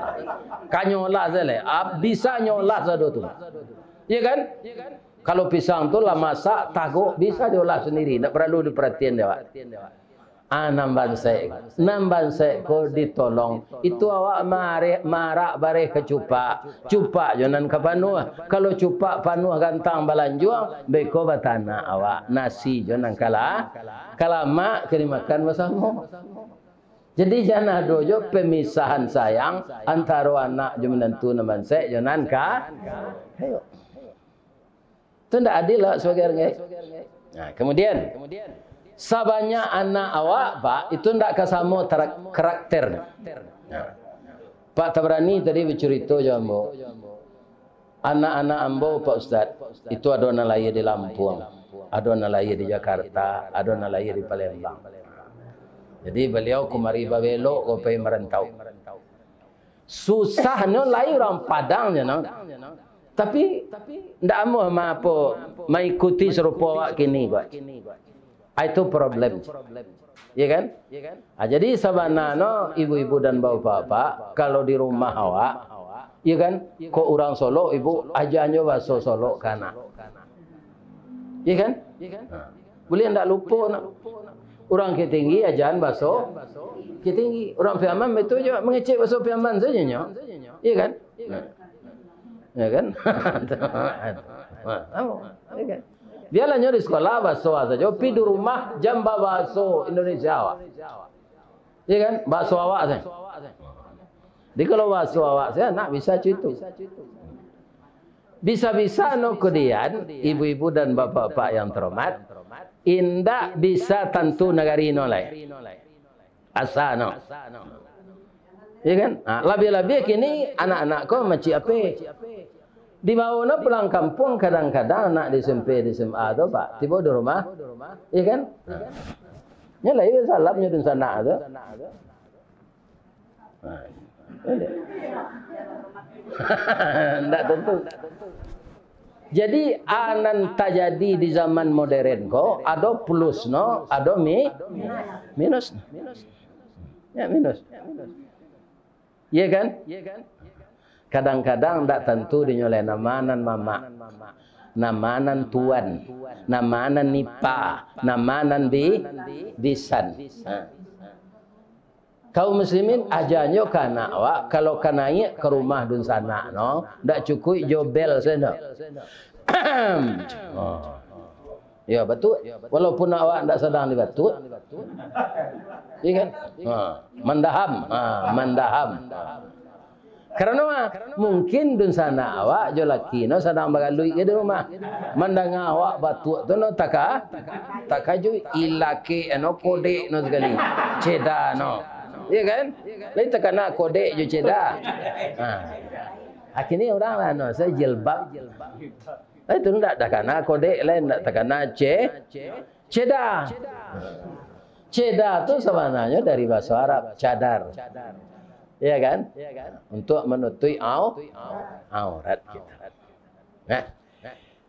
Kanyolah salah. Ah, bisa nyolah sado tu. Iya kan? Kalau pisang tu lah masak, tagok, bisa diolah sendiri, ndak paralu diparatian dek awak. Ah, nan bansaik, nan bansaik ko ditolong. Itu awak mareh, marak bareh ka cupak, cupak jo nan ka panuah. Kalau cupak panuah gantang balanjuang, beko batanak awak, nasi jo nan kala-, kalamak ka dimakan basamo. Jadi, jan ado jo pemisahan sayang antaro anak jo minantu, nan bansaik jo nan ka-, ayo. Tu ndak adil awak sabagai urang gaek. Nah, kemudian, sabanyak anak awak, Pak, itu ndak ka samo tarak-, karakter. Nah, Pak Tabrani tadi bacurito jo ambo. Anak-anak ambo, Pak Ustaz, itu ado nan lahia di Lampung, ado nan lahia di Jakarta, ado nan lahia di Palembang. Jadi, baliau kumari babelok ko pai marantau. Susahnyo lai urang Padang nyo, no. Tapi, ndak amuah ma-, apo, maikuti sarupo awak kini, Pak. Ah, itu problem. Iya kan? Ah, jadi, sabananyo ibu-ibu dan bapak-bapak, kalau di rumah awak, iya kan, kok urang Solok, ibu, ajanyo baso Solok ka anak. Iya kan? Nah. Buliah ndak lupo, nak. Urang Bukittinggi ajan baso Bukittinggi. Urang Piaman baitu juo, mangecek baso Piaman sajo nyo. Iya kan? Nah. Iya kan? Nah, apo? Iya kan? Bialah nyo di sikola baso sajo, pi di rumah jan babaso Indonesia awak. Iya kan? Baso awak sajo. Jadi kalau baso awak sajo, nak bisa cuitu. Bisa-bisa no kudian, ibu-ibu dan bapak-bapak yang terhormat, indak bisa tantu nagari no lai. Asa no. Iya kan? Ha, labiah-labiah kini anak-anak ko macik ape. Dibawo no pulang kampuang, kadang-kadang anak di S M P, di S M A tu, Pak, tibo di rumah. Iya kan? Ha. Nyo lai salam nyo dunsanak tu. Ha. Ndak tentu. Jadi, a nan tajadi di zaman modern ko, ado plus no, ado mi-, minus no. Ya, minus. Iya kan? Kadang-kadang ndak tantu dinyo lai, nama nan mamak, nama nan tuan, nama nan nipa, nama nan bi-, bisan. Ha. Kaum muslimin, ajanyo ka anak awak, kalau ka naiak ka rumah dunsanak no, ndak cukuik jo bel sajo. Oh. Yo, batuak. Walaupun awak ndak sadang dibatuak. Iya kan? Ha, mandaham. Ha, mandaham. Karano, ah, mungkin dunsanak awak jo laki no sadang bagaluik ka di rumah. Mandanga awak batuak tu no taka-, takajuik. Ilakek no, kodek no sakali. Ceda no. Iya kan? Lain takana kodek jo ceda. Ha. Akhirnyo urang lah no, sajo jilbab. Lah itu ndak takana kodek lai, ndak takana ce-, ceda. Ceda tu sabananyo dari bahaso Arab, cadar. Ya kan? Untuk manutuik au-, aurat kita. Nah,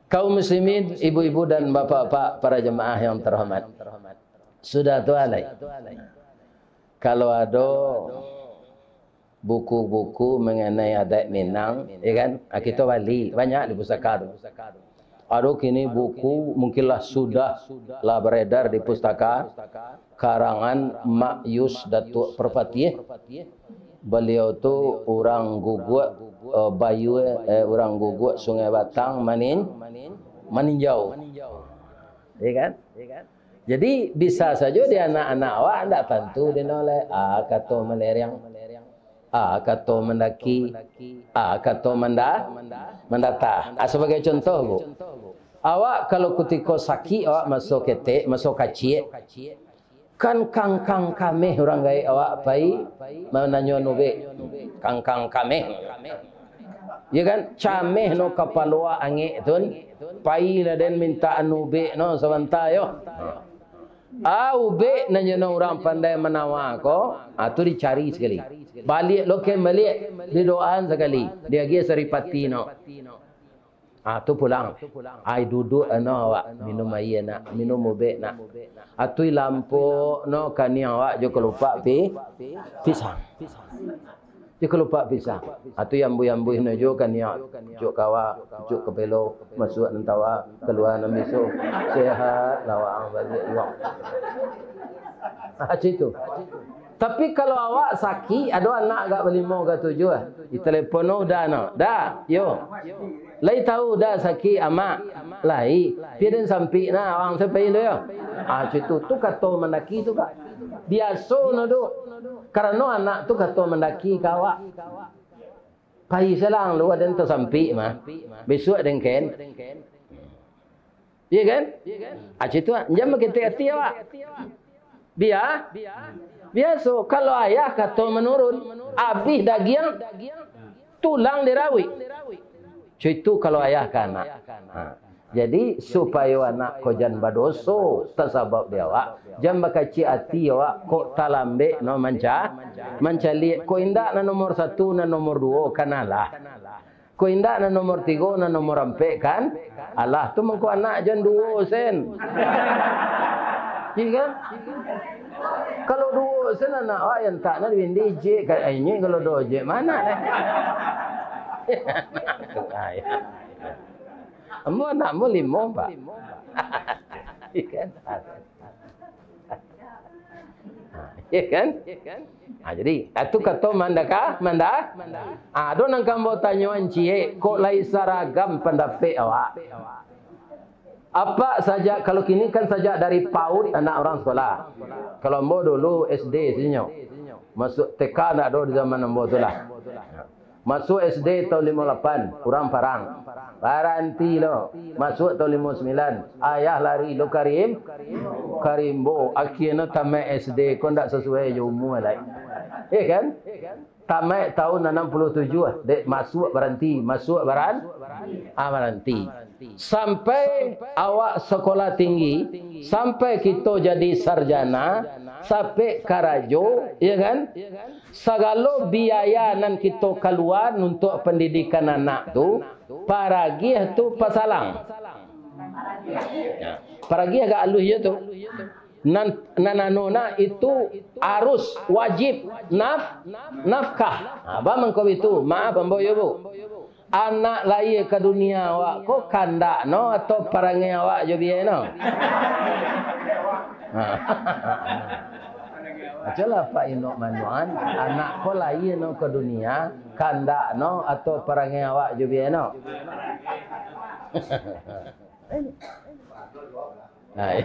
kaum muslimin, ibu-ibu dan bapak-bapak, para jemaah yang terhormat. Sudah tu alai. Kalau ado buku-buku mengenai adat Minang, ya kan? Ah, kito bali, banyak di pusaka tu. Ado kini buku, mungkinlah sudah lah beredar di pustaka, karangan Mak Yus Datuak Parpatiah. Baliau tu urang Guguak, eh, Bayua, eh, urang Guguak Sungai Batang, Manin-, Maninjau. Ya kan? Jadi, bisa sajo di anak-anak awak ndak tantu dinoleh. Ah, kato malereang. Ah, kato mandaki. Ah, kato manda-, mandata. Ah, sabagai contoh, Bu. Awak kalau kutiko sakik, awak maso ketek, maso kaciak, kan kangkang kameh urang gaek awak pai mananyo ubek. Kangkang kameh. Ya kan? Cameh no kapalo angek tun, pailah den minta anu ubek no sabanta yo. Ah, ubek nan jo no urang pandai manawa ko, ah, tu dicari sakali. Baliak lo ken baliak, didoaan sakali, diagiah saripati no. Ah, tu pulang. Ai, duduak ano awak, minum aia nak, minum ubek nak. Atui lampok no kaniang awak jo kalupak pi-, pisang. Jo kalupak pisang. Atui ambuih-ambuih no jo kaniang, pucuak kawa, pucuak kapelo, masuak nan tawa, kalua nan biso. Sehat lah waang baliak juo. Ah, cak itu. Tapi kalau awak sakik, ado anak agak balimo, agak tujuah, ah. Di telepon, "Oh, Da, no. Da, yo. Lai tahu Da sakik, Amak?" "Lai. Pi den sampik nah, awang sapai lo yo." Ah, cak itu. Tu kato mandaki tu, Pak. Biaso no tu. Karano anak tu kato mandaki ka awak. Pai salang lu, aden tasampik mah. Bisuak den ken. Iya kan? Aceh tu, ah, jan baketek ati awak. Bia-, biaso, kalau ayah kato manurun, abih dagiang, tulang dirauik. Cak itu kalau ayah ka anak. Ha. Jadi, supayo anak ko jan badoso tasabab di awak, jan bakaciak ati awak, kok talambek no manca-, mancaliak, kok indak nan nomor satu, nan nomor duo, kan alah. Kok indak nan nomor tigo, nan nomor ampek, kan alah. Tu mangko anak jan duo sen. Iya kan? Kalau duo sen anak awak, yang tak nak dibindi jek, kan, eh, ini kalau duo jek, mana deh? Ah, ya. Ambo anak ambo limo, Pak. Iya kan? Ha, iya kan? Ha, jadi, itu kato mandaka, manda-, ha, ado nan ka ambo tanyoan ciek, kok lai saragam pandapek awak. Apak sajak, kalau kini kan sajak dari paut anak urang sekolah. Kalau ambo dulu S D sinyo. Masuak T K ndak ado di zaman ambo tu lah. Masuak S D taun limo lapan, urang parang. Baranti lo. Masuak taun limo sambilan, ayah lari lo karim-, karimbo. Akhirnyo tamaik S D ko ndak sasuai jo umua lai. Iya kan? Tamaik taun anam puluah tujuah, dek masuak baranti, masuak baran-, ah, baranti. Sampai awak sekolah tinggi, sampai kito jadi sarjana, sampai karajo, iya kan? Sagalo biaya nan kito kalua untuak pandidikan anak tu, paragiah tu pasalang. Ya. Paragiah agak aluih je tu. Nan, nan anu nak itu arus wajib naf-, nafkah. Ha, baa mangko itu? Maaf ambo yo, Bu. Anak lahia ka dunia awak ko kandak no atau parangai awak jo biai no? Ha. Acolah Pak Inok Manuan, anak ko lahia no ka dunia, kandak no atau parangai awak jo biai no? Ha, iya.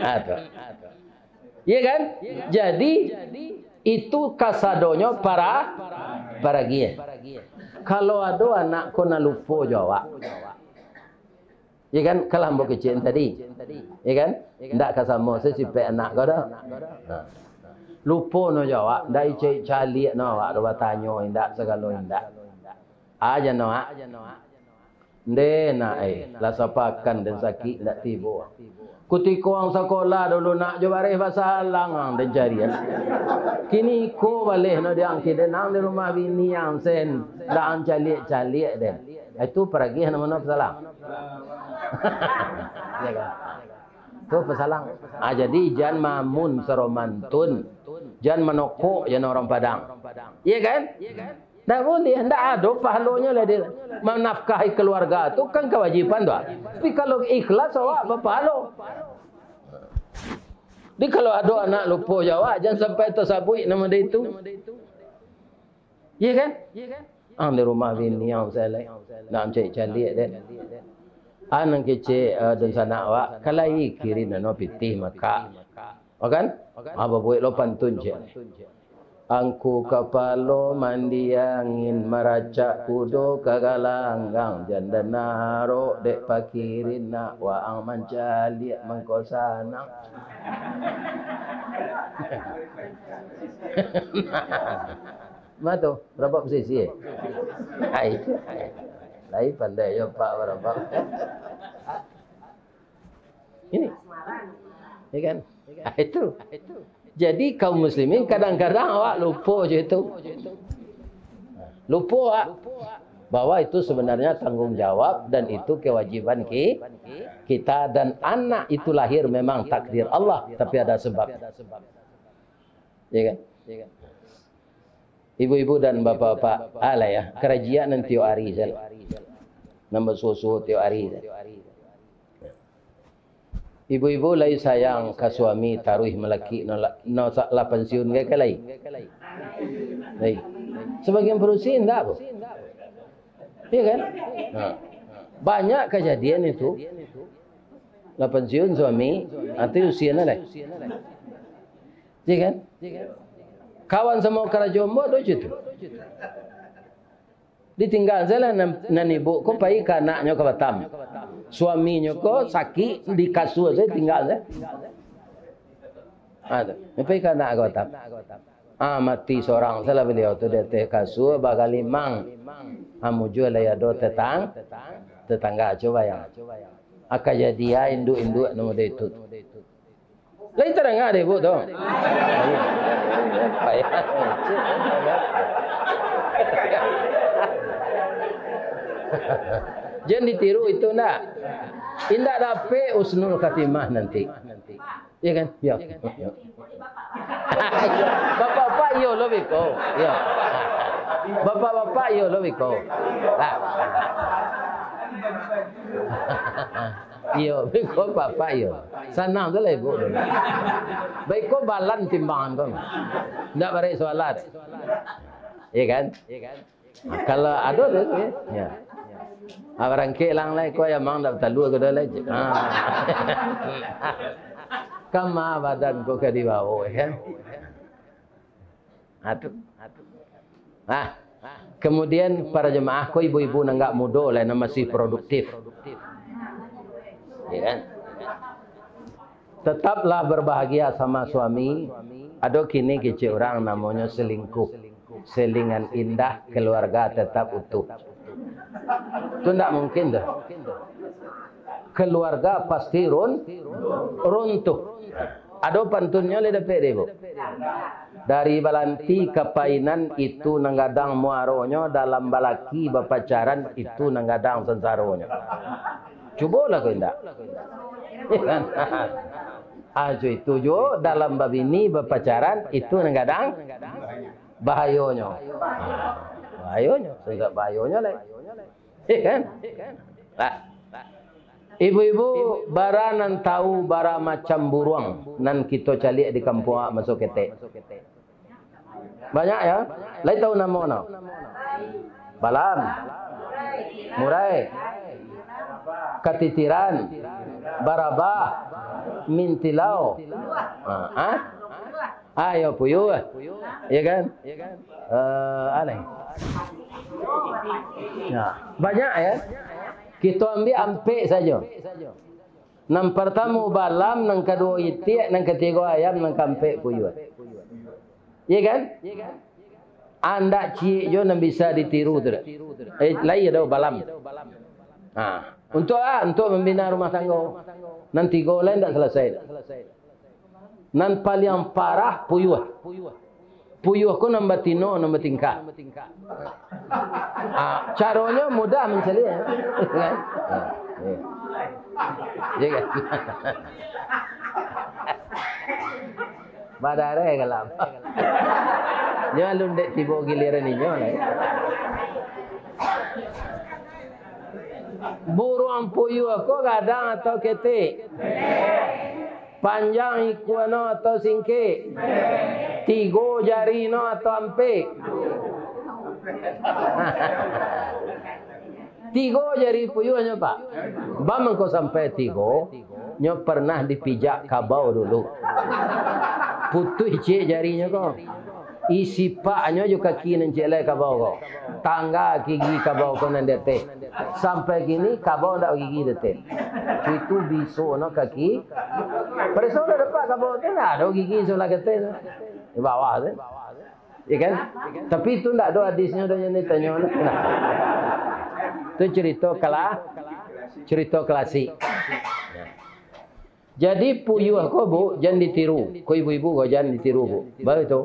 Ha, tu. Iya kan? Jadi, itu kasadonyo para-, paragiah. Kalau ado anak ko nan lupo jo awak, iya kan? Kalau ambo kecek tadi, iya kan? Ndak ka samo se sipek anak ko doh. Nah. Lupo no jo awak, ndak icek caliak no awak, ado batanyo, indak sagalo indak. Aja no, ah. Ndeh nak, eh, lah sapakan den sakik ndak tibo. Kutiko ang sakolah dulu nak jo bareh basalang ang den cari anak. Kini ko baleh no di ang kini nang di rumah bini ang sen, ndak ang caliak-caliak den. Itu paragiah namo no basalang. Ya kan? Tu basalang. Ah, jadi jan mamun saro mantun, jan manokok jan urang Padang. Iya kan? Ndak buliah, ndak ado pahalonyo lah dia. Manafkahi kaluarga tu kan kawajiban tu. Tapi kalau ikhlas awak bapahalo. Jadi kalau ado anak lupo jo awak, jan sampai tasabuik namo dia itu. Iya kan? Ang di rumah bini ang salai. Nak caliak-caliak deh. Anang kecek, eh, dunsanak awak, kalai kirin ano pitih maka. Makan? Ah, babuek lo pantun cek. Angku kapalo mandi angin, maracak kudo ka galanggang, janda narok dek pakirin nak waang mancaliak mangko sanang. Ma tu, rabab sisi, eh? Ai. Lai pandai yo, Pak, barabab. Ini. Ya kan? Ah, itu. Jadi, kaum muslimin, kadang-kadang awak lupo je itu. Lupo, awak. Bahwa itu sebenarnya tanggung jawab dan itu kewajiban ki-, kita, dan anak itu lahir memang takdir Allah, tapi ada sebab. Ya kan? Ibu-ibu dan bapak-bapak, alah ya, karajian nan tiok hari sajo. Nan basuo-suo tiok hari sajo. Ibu-ibu lai sayang ka suami taruih malakik no la-, no sa-, lah pansiun gai ka lai? Lai. Sebagian padusi indak, Bu. Iya kan? Nah. Banyak kajadian itu. Lah pansiun suami, atau usia lah. Iya kan? Kawan samo karajo ambo tu cak tu. Ditinggal sajolah nan, nan ibu ko pai ka anaknyo ka Batam. Suaminyo ko sakik di kasua sajo tinggal sajo. Ha, tu. Pai ka anak ka Batam. Ah, mati sorang sajolah baliau tu di ateh kasua bagalimang. Ah, mujua lai ado tetang-, tetangga, cubo bayangkan. Ah, kajadian induak-induak nan model itu. Lai tadanga dek ibu tu? Payah. Jan ditiru itu ndak? Indak dapek husnul khatimah nanti. Iya kan? Iya. Bapak-bapak iyo lo biko. Iya. Bapak-bapak iyo lo biko. Ah. Iyo, biko bapak iyo. Sanang tu lah ibu. Baiko balan timbangan tu. Ndak barek soalan. Iya kan? Kalau ado tu, ya. Ya. Ah, barangkek lang lai, ko ayam ang ndak batalua ko doh lai. Ah. Kama badan ko ka dibawo, ya. Ah, tu. Ah, kemudian para jemaah ko ibu-ibu nan agak mudo lai, nan masih produktif. Ya kan? Tetaplah berbahagia sama suami. Ado kini kecek urang namonyo selingkuh. Selingan indah, keluarga tetap utuh. Tu ndak mungkin tu. Keluarga pasti run-, runtuh. Ado pantunnyo lai dapek dek ibu. Dari balanti ka painan itu nan gadang muaronyo, dalam balaki bapacaran itu nan gadang sansaronyo. Cubolah ko indak. Ajo itu juo dalam babini bapacaran itu nan gadang bahayonyo. Bahayonyo, sangat bahayonyo lai. Iya kan? Lah. Ibu-ibu, bara nan tahu bara macam buruang nan kito caliak di kampuang awak maso ketek? Banyak ya? Lai tahu namo no? Balam. Murai. Katitiran. Barabah. Mintilau. Ha, ah? Ayo puyuh. Ya kan? Eh, aneh. Ya, banyak ya. Kito ambiak ampek sajo. Nan partamo balam, nan kaduo itiak, nan katigo ayam, nan kaampek puyuh. Iya kan? Andak ciek jo nan bisa ditiru tu dak? Eh, lai ado balam. Ha, untuak a? Untuak mambina rumah tanggo. Nan tigo lai ndak salasai. Nan paliang parah puyuah. Puyuah ko nan batino, nan batingkah. Ah, caronyo mudah mancaliak, kan? Ah, iya. Iya, kan? Badareh kalam. Nyo alun dek tibo giliran inyo lai. Buruang puyuah ko gadang atau ketek? Panjang ikua no atau singkek? Tigo jari no atau ampek? Tigo jari puyuahnyo, Pak. Ba mangko sampai tigo, nyo pernah dipijak kabau dulu. Putuih ciek jarinyo ko. Isi paknyo jo kaki nan ciek lai kabau ko. Tangga gigi kabau ko nan di ateh. Sampai kini kabau ndak bagigi di ateh. Itu biso no kaki. Pareso lah dapat kabau tu, ndak ado gigi sabalah ateh tu. Di bawah tu. Ya kan? Tapi itu ndak ado hadisnyo, ado yang ditanyo. Nah. Itu cerita kela-, cerita klasik. Jadi puyuah ko, Bu, jan ditiru. Ko ibu-ibu ko jan ditiru, Bu. Baru tu.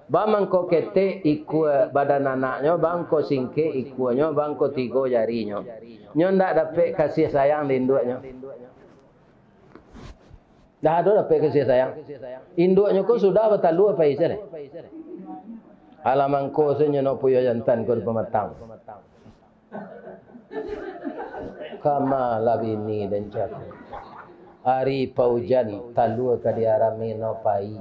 Ba mangko ketek ikua badan anaknyo, ba mangko singkek ikuanyo, ba mangko tigo jarinyo. Nyo ndak dapek kasih sayang di induaknyo. Ndak ado dapek kasih sayang. Induaknyo ko sudah batalua pai se deh. Alah mangko se nyo no puyuah jantan ko di pamatang. Kama lah bini den cako. Ari paujan, talua ka diarami no pai.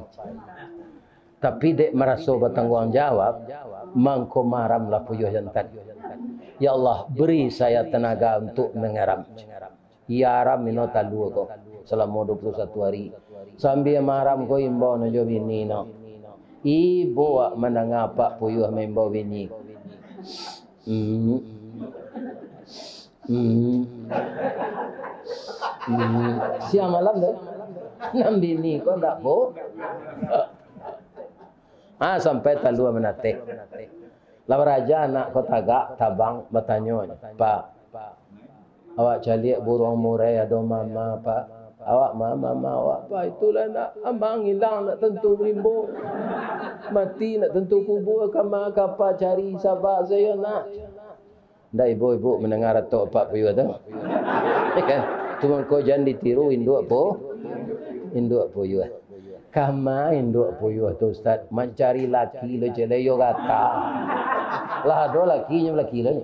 Tapi dek maraso batangguang jawab, mangko maramlah puyuah jantan. Ya Allah, beri saya tenaga untuk mengaram. Iaram ino talua ko salamo dua puluh satu ari. Sambia maram ko imbau no jo bini no. Ibo awak mandanga apak puyuah maimbau bini. Hmm. Hmm. Hmm. Siang malam tu. Nan bini ko ndak, Bu. Ah, sampai talua manateh. Lah baraja anak ko tagak, tabang, batanyo, "Pak, awak caliak buruang murai ado mama, Pak. Awak ma-, mama awak, Pak, itulah nak amang ilang, nak tantu rimbo. Mati nak tantu kubua, kama ka pa cari, saba sajo, nak." Ndak ibo-ibo mandanga ratok apak puyuah tu? Ya kan? Tu mangko jan ditiru induak pu-, induak puyuah. Kama induak puyuah tu, Ustaz, mancari laki lo ciek lai, iyo gata. Lah ado lakinyo, laki lo nyo.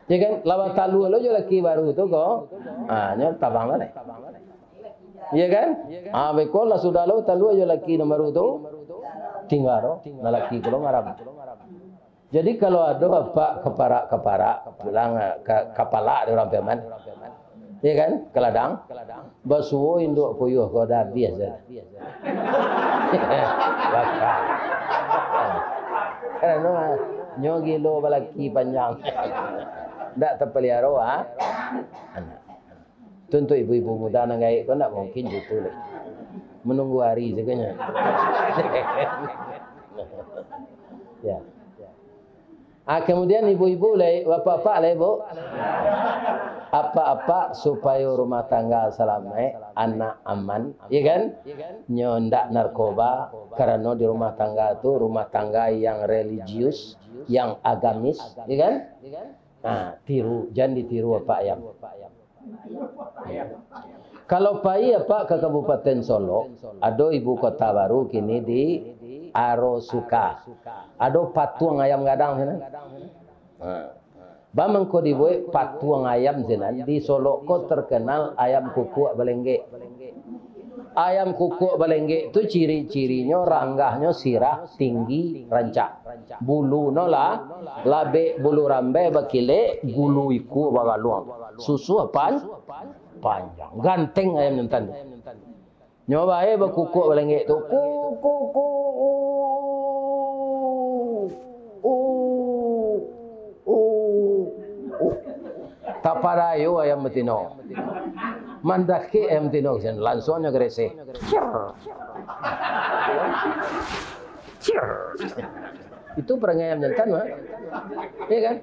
Ya kan? Lah batalua lo jo laki baru tu ko. Ah, nyo tabang lo deh. Ya kan? Ah, beko lah sudah lo talua jo laki nan baru tu. Tingga lo, nan laki ko lo ngaram. Jadi, kalau ado apak kaparak-kaparak, pulang, ka, kapalak di urang Piaman, ya kan, ka ladang, basuo induak puyuah ko, dah abiah se. Baka. Karano nyo gilo balaki panjang. Ndak tapaliaro, ha? Anak. Tu untuak ibu-ibu muda nan gaek ko, ndak mungkin gitu lai. Manunggu ari sajo nyo. Ya. Ah, kamudian ibu-ibu lai, bapak-bapak lai, Bu. Apak-apak, supayo rumah tangga salamaik, anak aman, ya kan? Nyo ndak narkoba, karano di rumah tangga tu, rumah tangga yang religius, yang agamis, ya kan? Nah, tiru, jan ditiru apak ayam. Kalau pai apak ka Kabupaten Solok, ado ibu kota baru kini di Arosuka. Ado patuang ayam gadang sinan. Ha. Ba mangko dibuek patuang ayam sinan, di Solok ko terkenal ayam kukuak balenggek. Ayam kukuak balenggek tu ciri-cirinyo ranggahnyo sirah, tinggi, rancak. Bulu no lah, labek bulu rambai bakilek, gulu ikua bagaluang. Susuah pan-, panjang. Ganteng ayam jantan tu. Nyo bae bakukuak balenggek tu. Ku, ku, ku, u, u, u, u. Tapadayo ayam batino. Mandakek ayam batino ka sinan, lansuang nyo gareseh. Cir. Cir. Itu parangai ayam jantan mah. Iya kan?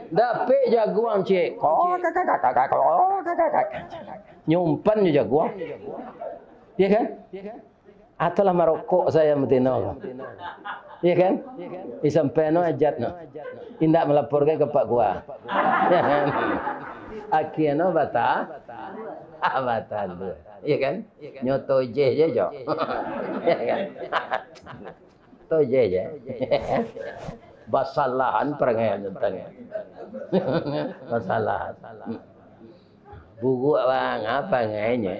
Dapek jaguang ciek. Kok, kak, kak, kak, kok, kak, kak, kak. Nyumpan jo jaguang. Iya kan? Atau lah marokok sajo batino ko. Iya kan? Disampaian no hajat no. Indak malaporkan ka Pak Kua. Akhia no bata-, ah, batalua. Iya kan? Nyo tojeh je, Jo. Iya kan? Tojeh je. Basalahan parangai jantan. Basalahan. Buruak bang, apo pangainyo?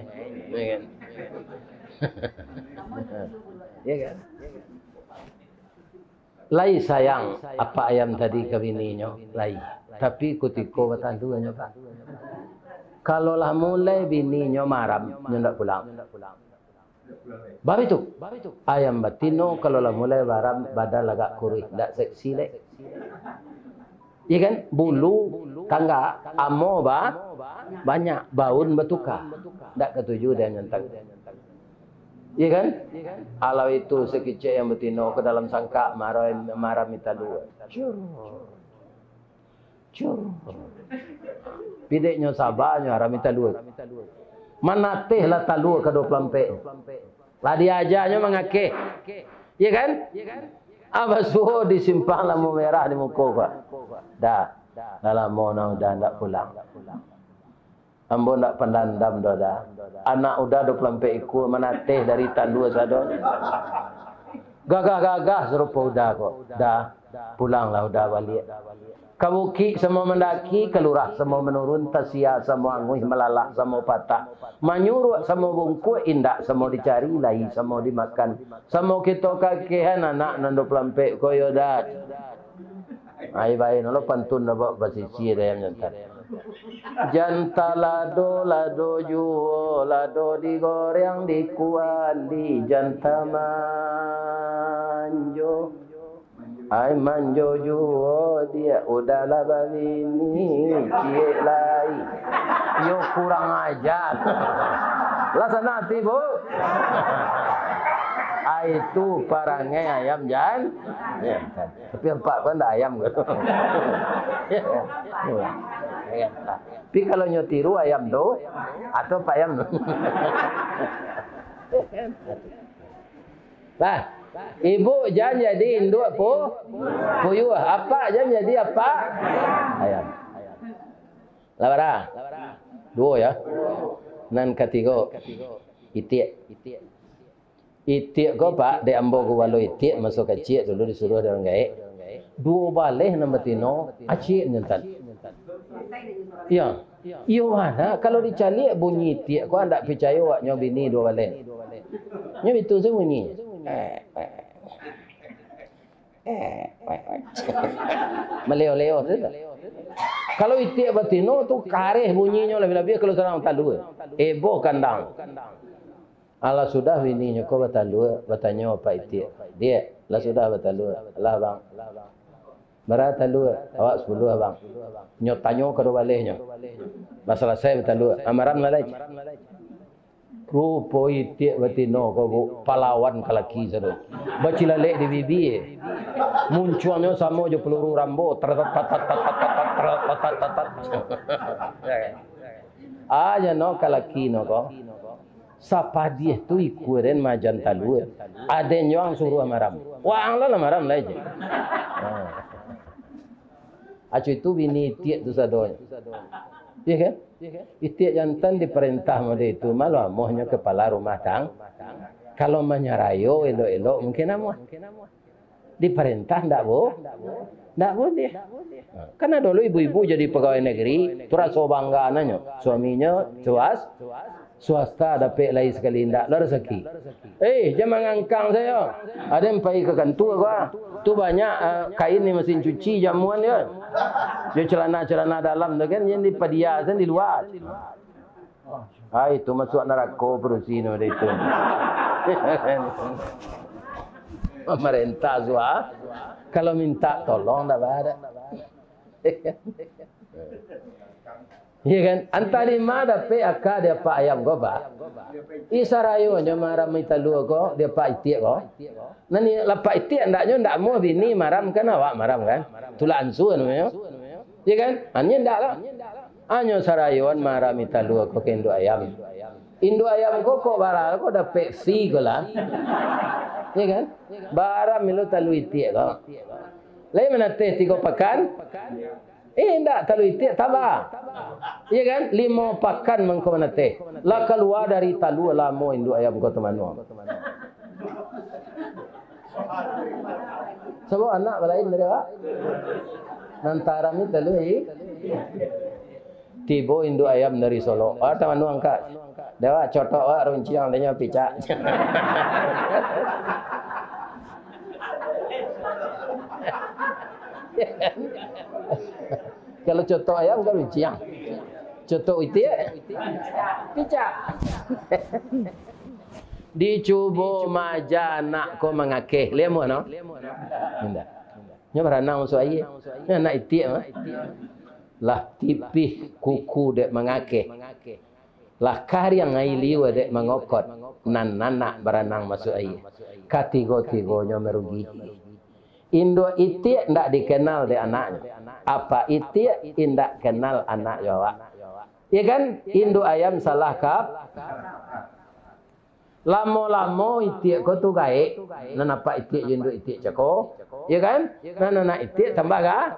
Iya kan? Iya kan? Lai sayang apak ayam tadi ka bininyo, lai. Tapi kutiko bataluanyo, Pak. Kalau lah mulai bininyo maram, nyo ndak pulang. Babitu. Ayam batino kalau lah mulai maram, badan agak kuruih, ndak seksi lai. Iya kan? Bulu tanggak, amo ba-, banyak, baun batuka. Ndak katuju dek ayam jantan. Iya kan? Alah itu sakicik ayam batino ka dalam sangkak, maram, maram talua. Cur. Cur. Pideknyo saba nyo arami talua. Manateh lah talua ka duo puluah ampek. Lah diajanyo mangakeh. Iya kan? Abah suo di simpang lampu merah di muko ko. Dah, dah lamo nah Uda ndak pulang. Ambo ndak pandandam doh, Da. Anak Uda duo puluah ampek ikua manateh dari talua sado. Gagah-gagah sarupo Uda ko. Da, pulanglah Uda baliak. Ka bukik samo mandaki, ka lurah samo manurun, tasia samo anguih, malalak samo patah, manyuruak samo bungkuak, indak samo dicari, lai samo dimakan. Samo kito kakehan anak nan duo puluah ampek ko yo, Da. Ai, bae no lo pantun dapek basisi dayang jantan. Jantan lado, lado juo, lado digoreng, dikuali jantan manjo. Ai, manjo juo diak, Uda lah babini ciek lai. Iyo kurang ajar. Lah sanang ati, Bu. Ai, itu parangai ayam jan-, jantan. Tapi apak ko ndak ayam ko. Tapi kalau nyo tiru ayam tu, atau apak ayam tu. Lah, ibu jan jadi induak pu-, puyuah, apak jan jadi apak ayam. Lah bara? Duo ya. Nan katigo, itiak. Itiak ko, Pak, dek ambo gubalo itiak maso kaciak dulu disuruah dek urang gaek. Duo baleh nan batino, aciak nyo tan. Iyo. Iyo bana, kalau dicaliak bunyi itiak ko, andak picayo awak nyo bini duo baleh. Nyo bitu se bunyi. Maleo-leo tu. Kalau itiak batino tu kareh bunyinyo, labiah-labiah kalau sadang talua. Eboh kandang. Alah sudah bininyo ko batalua, batanyo apak itiak, "Diak, lah sudah batalua?" "Lah, Bang." "Bara talua?" "Awak sapuluah, Bang." Nyo tanyo kaduo balehnyo. Lah salasai batalua, "Amaram lah lai." Rupo itiak batino ko, Bu, palawan ka laki sado. Bacilalek di bibia. Muncuangnyo samo jo peluru Rambo. Tar, tat, tat, tat. Ah, jano ka laki no ko. Sapadiah tu ikua den majan talua. Aden jo ang suruah maram. Waang lah, lah maram lai je. Ah. Acu itu bini itiak tu sadonyo. Iya kan? Itiak jantan diparentah model itu, malu amohnyo kepala rumah tang-, kalau manyarayo elok-elok mungkin amuah. Diparentah ndak bo-, ndak boleh. Kan ado lo ibu-ibu jadi pegawai negeri, tu raso bangga nanyo. Suaminyo suas-, swasta dapek lai sakali, indak lo rasaki. Eh, jan mangangkang sajo. Aden pai ka kantua ko, ah. Tu banyak, ah, kain di mesin cuci jamuan ko. Jo celana-celana dalam tu kan, jan dipadia sajo di lua. Ai, tu masuak narako padusi no dari tu. Pamarentah suah, kalau minta tolong ndak ba-, ndak. Iya kan? Antah di ma dapek aka di apak ayam ko, Pak? Ih, sarayonyo maarami talua ko, di apak itiak ko. Nan ni lapak itiak, ndaknyo ndak amuah bini maramkan, awak maramkan. Tulak ansua namonyo. Iya kan? Hanyo ndak lah. Hanyo sarayoan maarami talua ko ka induak ayam. Induak ayam ko kok bara ko dapek fee ko lah. Iya kan? Bara milo talua itiak ko. Lai manateh tigo pakan? Eh, indak, talua itiak taba. Iya kan? Limo pakan mangko manateh. Lah kalua dari talua lamo induak ayam ko tu manuang. Sabab anak balain dari awak. Nan taram ni talua i. Tibo induak ayam dari Solok. Ah, tamanuang ka. Dek awak cotok awak runciang, tanyo picak. Kalau cotok ayam kan runciang. Cotok itiak, picak. Dicubo maja anak ko mangakeh. Lai amuah no? Indak. Nyo baranang masuak aia. Nyo anak itiak mah. Lah tipih kuku dek mangakeh. Lah kariang aia liua dek mangokot. Nan anak baranang masuak aia. Katigo-tigonyo marugi. Induak itiak indak dikenal dek anaknyo. Apak itiak indak kenal anak jo awak. Iya kan? Induak ayam salah kap-, lamo-lamo itiak ko tu gaek. Nan apak itiak jo induak itiak cako. Iya kan? Nan anak itiak tambah ga-,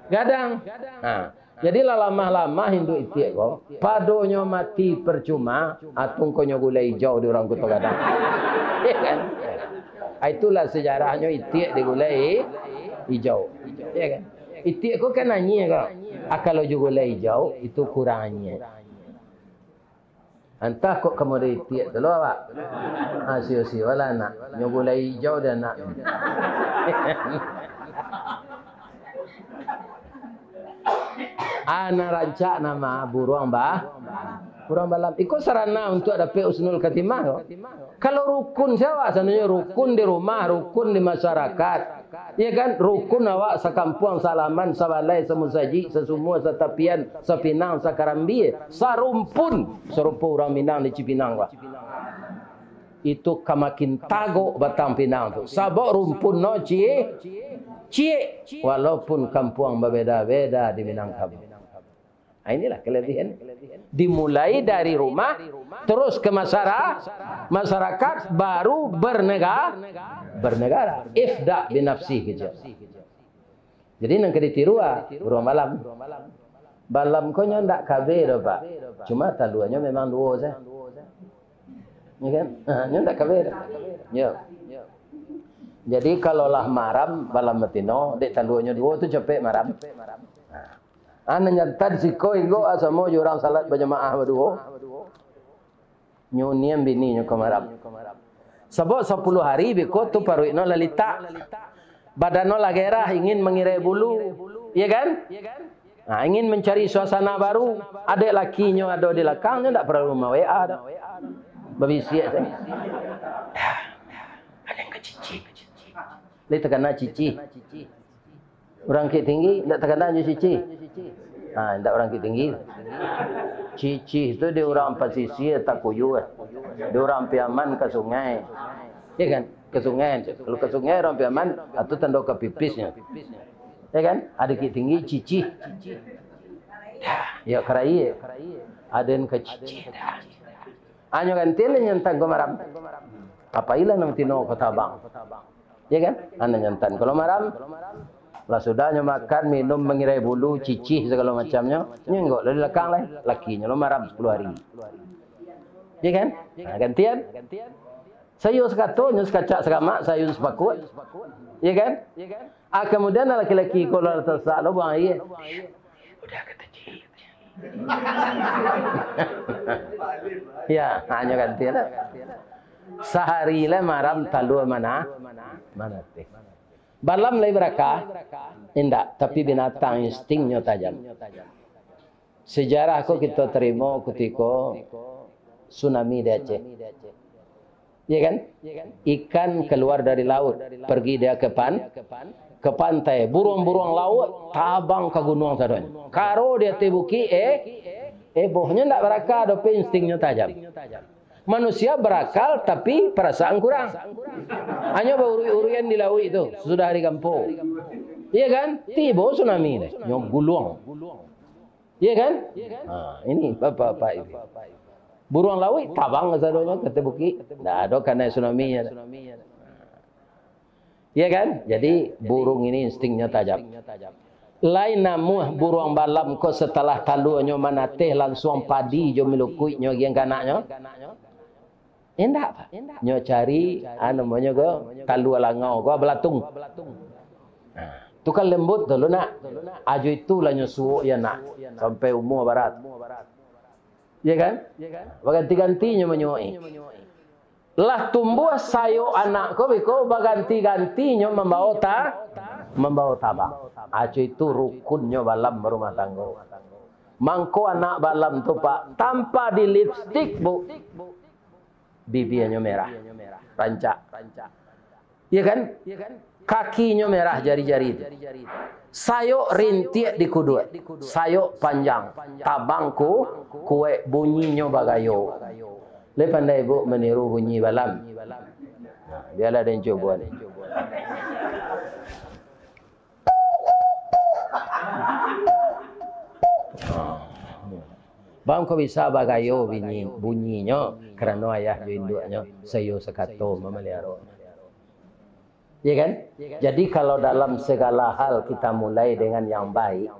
gadang. Nah, jadi lah lamah-lamah induak itiak ko, padonyo mati percuma, atungkonyo gulai ijau di urang Kuto Gadang. Iya kan? Ah, itulah sejarahnyo itiak di gulai ijau. Iya kan? Itiak ko kan anyia ko. Ah, kalau jo gulai ijau, itu kurang anyia. Antah kok kamu ada itiak tu lo awak. Ah, sio-sio lah anak. Nyo gulai ijau dek anak. Ana rancak nama buruang ba-, buruang balam. Iko sarana untuk dapek husnul khatimah ko. Kalau rukun sia awak sananyo, rukun di rumah, rukun di masyarakat. Iya kan? Rukun awak sakampuang, salaman, sabalai, samusajik, sasumua, satapian, sapinang, sakarambia, sarumpun, sarupo urang Minang di Cipinang ko. Itu ka makin tagok batang pinang tu. Sabab rumpun no ci-, ciek, walaupun kampuang babeda-beda di Minangkabau. Ah, inilah kelebihan. Dimulai dari rumah, terus ke masyara-, masyarakat, baru bernega-, bernegara. Ibda' binafsik gitu. Jadi nan ka ditiru, ah, buruang balam. Balam ko nyo ndak kabeh doh, Pak. Cuma taluanyo memang duo sajo. Ya kan? Ha, nyo ndak kabeh doh. Yo. Jadi kalau lah maram balam batino, dek taluanyo duo tu capek maram. Ha. Ah, nan jantan siko inggok, ah, samo jo urang salat bajamaah baduo. Nyo unian bininyo ka maram. Sabab sapuluah hari beko tu paruikno lah litak. Badanno lah gairah, ingin mangirai bulu. Iya kan? Nah, ingin mancari suasana baru. Adek lakinyo ado di lakang, nyo ndak paralu ma-W A doh. Babisiak sajo. Ado nan ka cicih. Lai takana cicih. Urang Bukik Tinggi, indak takana jo cicih. Ha, indak urang Bukik Tinggi. Cicih tu di urang pasisia Takuyu, eh. Di urang Piaman ka sungai. Ya kan? Ka sungai. Kalau ka sungai urang Piaman, itu tando ka pipisnyo. Ya kan? Ado Bukik Tinggi, cicih. Dah, ya karai. Ado nan ka cicih dah. Hanyo gantian lah nyo tangko maram. Apailah nan tino ko tabang. Ya kan? Anak jantan. Kalau maram, lah sudah nyo makan, minum, mangirai bulu, cicih sagalo macamnyo, nyo inggok lah di lakang lah. Lakinyo lo maram sapuluah hari. Ya kan? Nah, gantian. Sayua sakato, nyo sakacak sakamak, sayua sapakut. Ya kan? Ah, kemudian laki-laki ko lah tasak lo buang aia. Udah kata cik. Ya, hanyo ganti lah. Sahari lah maram talua mana, mana teh. Balam lai barakah? Indak, tapi binatang instingnyo tajam. Sejarah ko kito tarimo kutiko tsunami di Aceh. Ya kan? Ikan keluar dari laut, pergi dia ke pan-, ka pantai, buruang-buruang lauik tabang ka gunuang sadonyo. Karo di ateh bukik, eh, ebohnyo ndak barakal, tapi instinknyo tajam. Manusia barakal, tapi parasaan kurang. Hanyo bauruik-uruikan di lauik tu, sudah hari kampo. Iya kan? Tibo tsunami deh, nyo guluang. Iya kan? Ha, ini bapak-bapak ini. Buruang lauik tabang kasadonyo ka ateh bukik. Ndak ado kanai tsunami-nyo. Iya kan? Jadi, burung ini instinknyo tajam. Lai namuah buruang balam ko, satalah taluanyo manateh, lansuang padi jo milukuiknyo agiah ka anaknyo? Indak, Pak. Nyo cari, ah, namonyo ko, talua langau ko, balatung. Nah, tu kan lembut tu, lu, nak. Ajo itulah nyo suok, ya, nak. Sampai umua barat. Iya kan? Baganti-gantinyo manyuok. Lah tumbuah sayok anak ko, biko baganti-gantinyo mambawa ta-, mambawa tabang. Aco itu rukunnyo balam barumah tanggo. Mangko anak balam tu, Pak, tanpa di lipstik, Bu, bibianyo merah, rancak. Iya kan? Kakinyo merah, jari-jari tu. Sayok rintiak di kuduak, sayok panjang, tabang ku-, kuaik, bunyinyo bagayo. Lai pandai, Bu, maniru bunyi balam? Nah, bialah den cubo ni. Bang, kok bisa bagayo bunyi, bunyinyo? Karano ayah jo induaknyo saiyo sakato mamaliharo. Ya kan? Jadi, kalau dalam segala hal kita mulai dengan yang baik,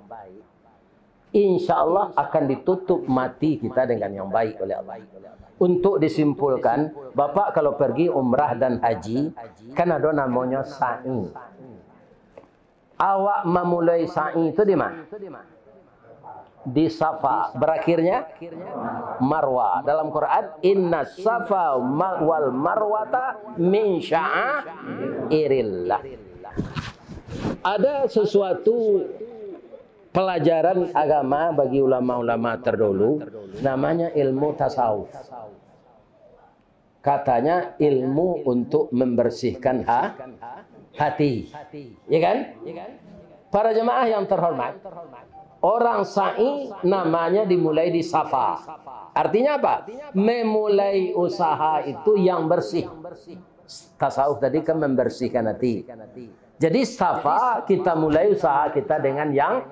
insya Allah akan ditutup mati kita dengan yang baik oleh Allah. Untuk disimpulkan, Bapak kalau pergi umrah dan haji, kan ada namanya sa'i. Awak mamulai sa'i itu di mana? Di Safa. Berakhirnya Marwa. Dalam Quran, "Inna Safa ma-, wal Marwata min sya'airillah." Ada sesuatu pelajaran agama bagi ulama-ulama terdahulu, namanya ilmu tasawuf. Katanya ilmu untuk membersihkan ha-, hati. Ya kan? Para jemaah yang terhormat, orang sa'i namanya dimulai di Safa. Artinya apa? Memulai usaha itu yang bersih. Tasawuf tadi kan membersihkan hati. Jadi, Safa, kita mulai usaha kita dengan yang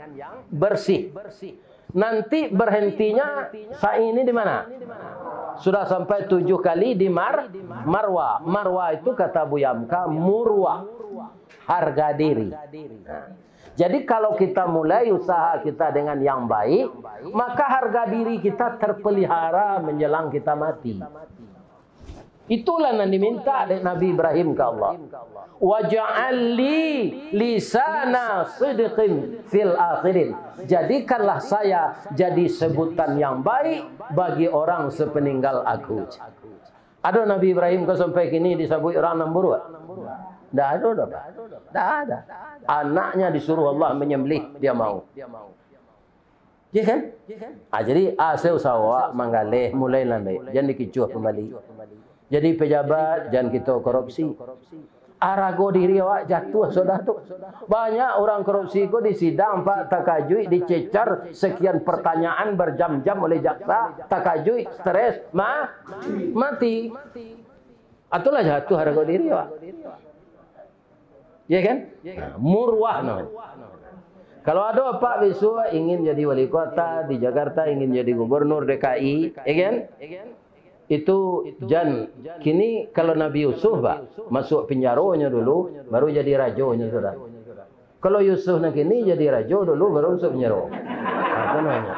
bersih. Nanti berhentinya sa'i ini di mana? Sudah sampai tujuh kali di Mar-, Marwa. Marwa itu, kata Buya Hamka, murwah, harga diri. Nah, jadi, kalau kita mulai usaha kita dengan yang baik, maka harga diri kita terpelihara menjelang kita mati. Itulah nan diminta dek Nabi Ibrahim ka Allah. "Waj'al li lisana sidqin fil akhirin." Jadikanlah saya jadi sebutan yang baik bagi orang sepeninggal aku. Ado Nabi Ibrahim ko sampai kini disabuik urang nan buruak? Ndak ado doh, Pak. Ndak ada. Anaknya disuruh Allah menyembelih, dia mau. Ya kan? Ah, jadi, ah, asa usaho awak manggaleh, mulai lambaik. Jan dikicuah pambali. Jadi pejabat, jan kito korupsi. Arago diri awak jatuah sudah tu. Banyak urang korupsi ko di sidang, Pak, takajuik, dicecar, sekian pertanyaan berjam-jam oleh jaksa, takajuik, stres, ma-, mati. Itulah jatuah arago diri awak. Ya kan? Nah, murwah namanya. Kalau ado apak besok ingin jadi wali kota di Jakarta, ingin jadi gubernur D K I, ya kan? Itu jan, kini kalau Nabi Yusuf, Pak, masuk penjaronyo dulu, baru jadi rajonyo sudah. Kalau Yusuf nan kini jadi rajo dulu, baru masuk penjaro. Nah, itu namanya.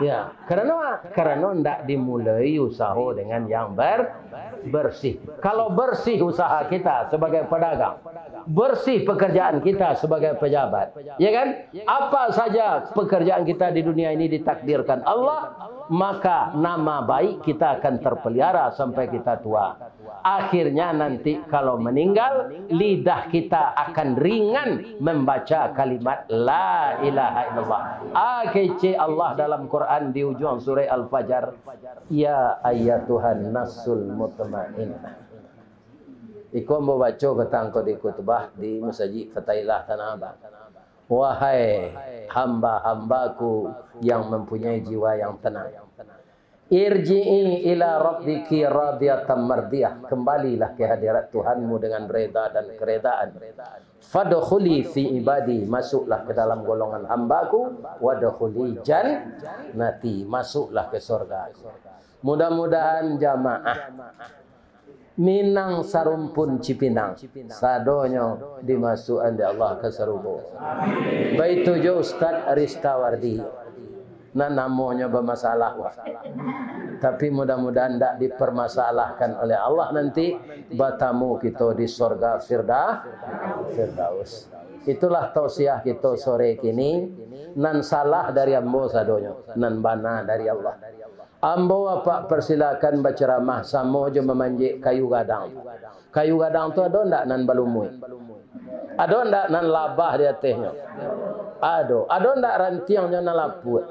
Ya, karena, karena ndak dimulai usaho dengan yang ber-, bersih. Kalau bersih usaha kita sebagai pedagang, bersih pekerjaan kita sebagai pejabat, ya kan? Apa saja pekerjaan kita di dunia ini ditakdirkan Allah, maka nama baik kita akan terpelihara sampai kita tua. Akhirnya nanti kalau meninggal, lidah kita akan ringan membaca kalimat la ilaha illallah. Ah, kecek Allah dalam Quran di ujung surah Al-Fajr, "Ya ayyatuhan nafsul mutmainnah." Iko ambo baco patang ko di khutbah di Masajik Fatahillah Tanah Abang. Wahai hamba-hambaku yang mempunyai jiwa yang tenang. Irji'i ila rabbiki radiyatan mardiyah. Kembalilah ke hadirat Tuhanmu dengan reda dan keredaan. Fadkhuli fi ibadi. Masuklah ke dalam golongan hambaku. Wadkhuli jannati. Masuklah ke surgaku. Mudah-mudahan jamaah Minang Sarumpun Cipinang, sadonyo dimasuakan dek Allah ka sarugo. Baitu jo Ustaz Ristawardi. Nan namonyo bamasalah, wah. Tapi mudah-mudahan ndak dipermasalahkan oleh Allah, nanti batamu kito di sorga Firda-, Firdaus. Itulah tausiah kito sore kini. Nan salah dari ambo sadonyo, nan bana dari Allah. Ambo apak persilakan baceramah samo jo mamanjek kayu gadang. Kayu gadang tu ado ndak nan balumuik? Ado ndak nan labah di atehnyo? Ado. Ado ndak rantiangnyo nan lapuak?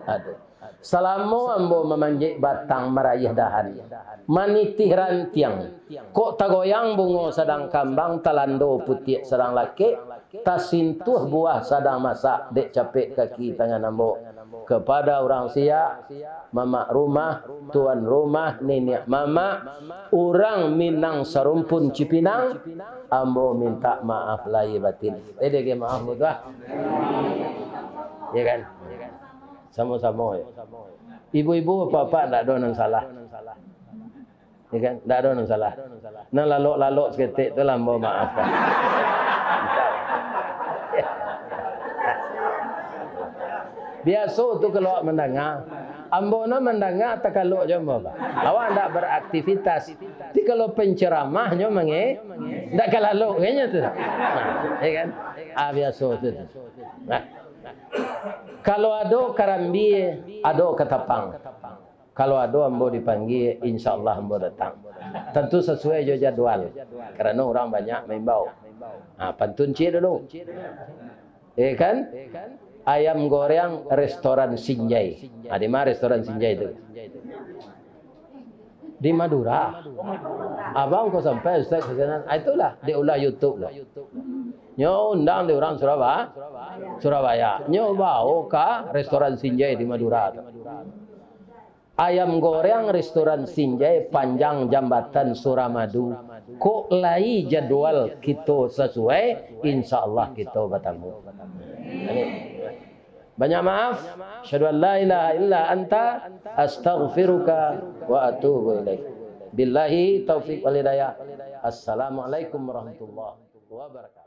Ado. Salamo ambo mamanjek batang, marayeh dahan, manitih rantiang, kok tagoyang bungo sadang kambang, talando putiak sadang lakek, tasintuah buah sadang masak dek capek kaki tangan ambo. Kepada urang siak, mamak rumah, tuan rumah, niniak mamak, urang Minang Sarumpun Cipinang, ambo mintak maaf lahia batin. Eh, dek maaf, ambo tu, ah. Ya kan? Samo-samo, ya. Ibu-ibu, bapak-bapak, ndak ado nan salah. Ya kan? Ndak ado nan salah. Nan lalok-lalok saketek tu lah ambo maafkan. Biaso tu kalau awak mandanga, ambo no mandanga takalok jo ambo, Pak. Awak ndak beraktivitas. Tapi kalau penceramah nyo mange, ndak ka lalok kayaknya tu. Nah, ya kan? Ah, biaso tu. Nah. Kalau ado karambia, ado katapang. Kalau ado ambo dipanggia, insya Allah ambo datang. Tantu sasuai jo jadwal, karano urang banyak maimbau. Ha, pantun ciek dulu. Eh kan? Ayam goreng restoran Sinjai. Ha, di ma restoran Sinjai tu? Di Madura. Abang ko sampai, Ustaz, ka sinan. Ah, itulah, diulah YouTube lah. Nyo undang di urang Suraba-, Surabaya. Nyo bao ka restoran Sinjai di Madura tu. Ayam goreng restoran Sinjai, panjang jambatan Suramadu. Kok lai jadwal kito sasuai, insya Allah kito batamu. Amin. Banyak maaf. Asyhadu an la ilaha illa anta, astaghfiruka wa atubu ilaik. Billahi taufik wal hidayah. Assalamualaikum warahmatullahi wabarakatuh.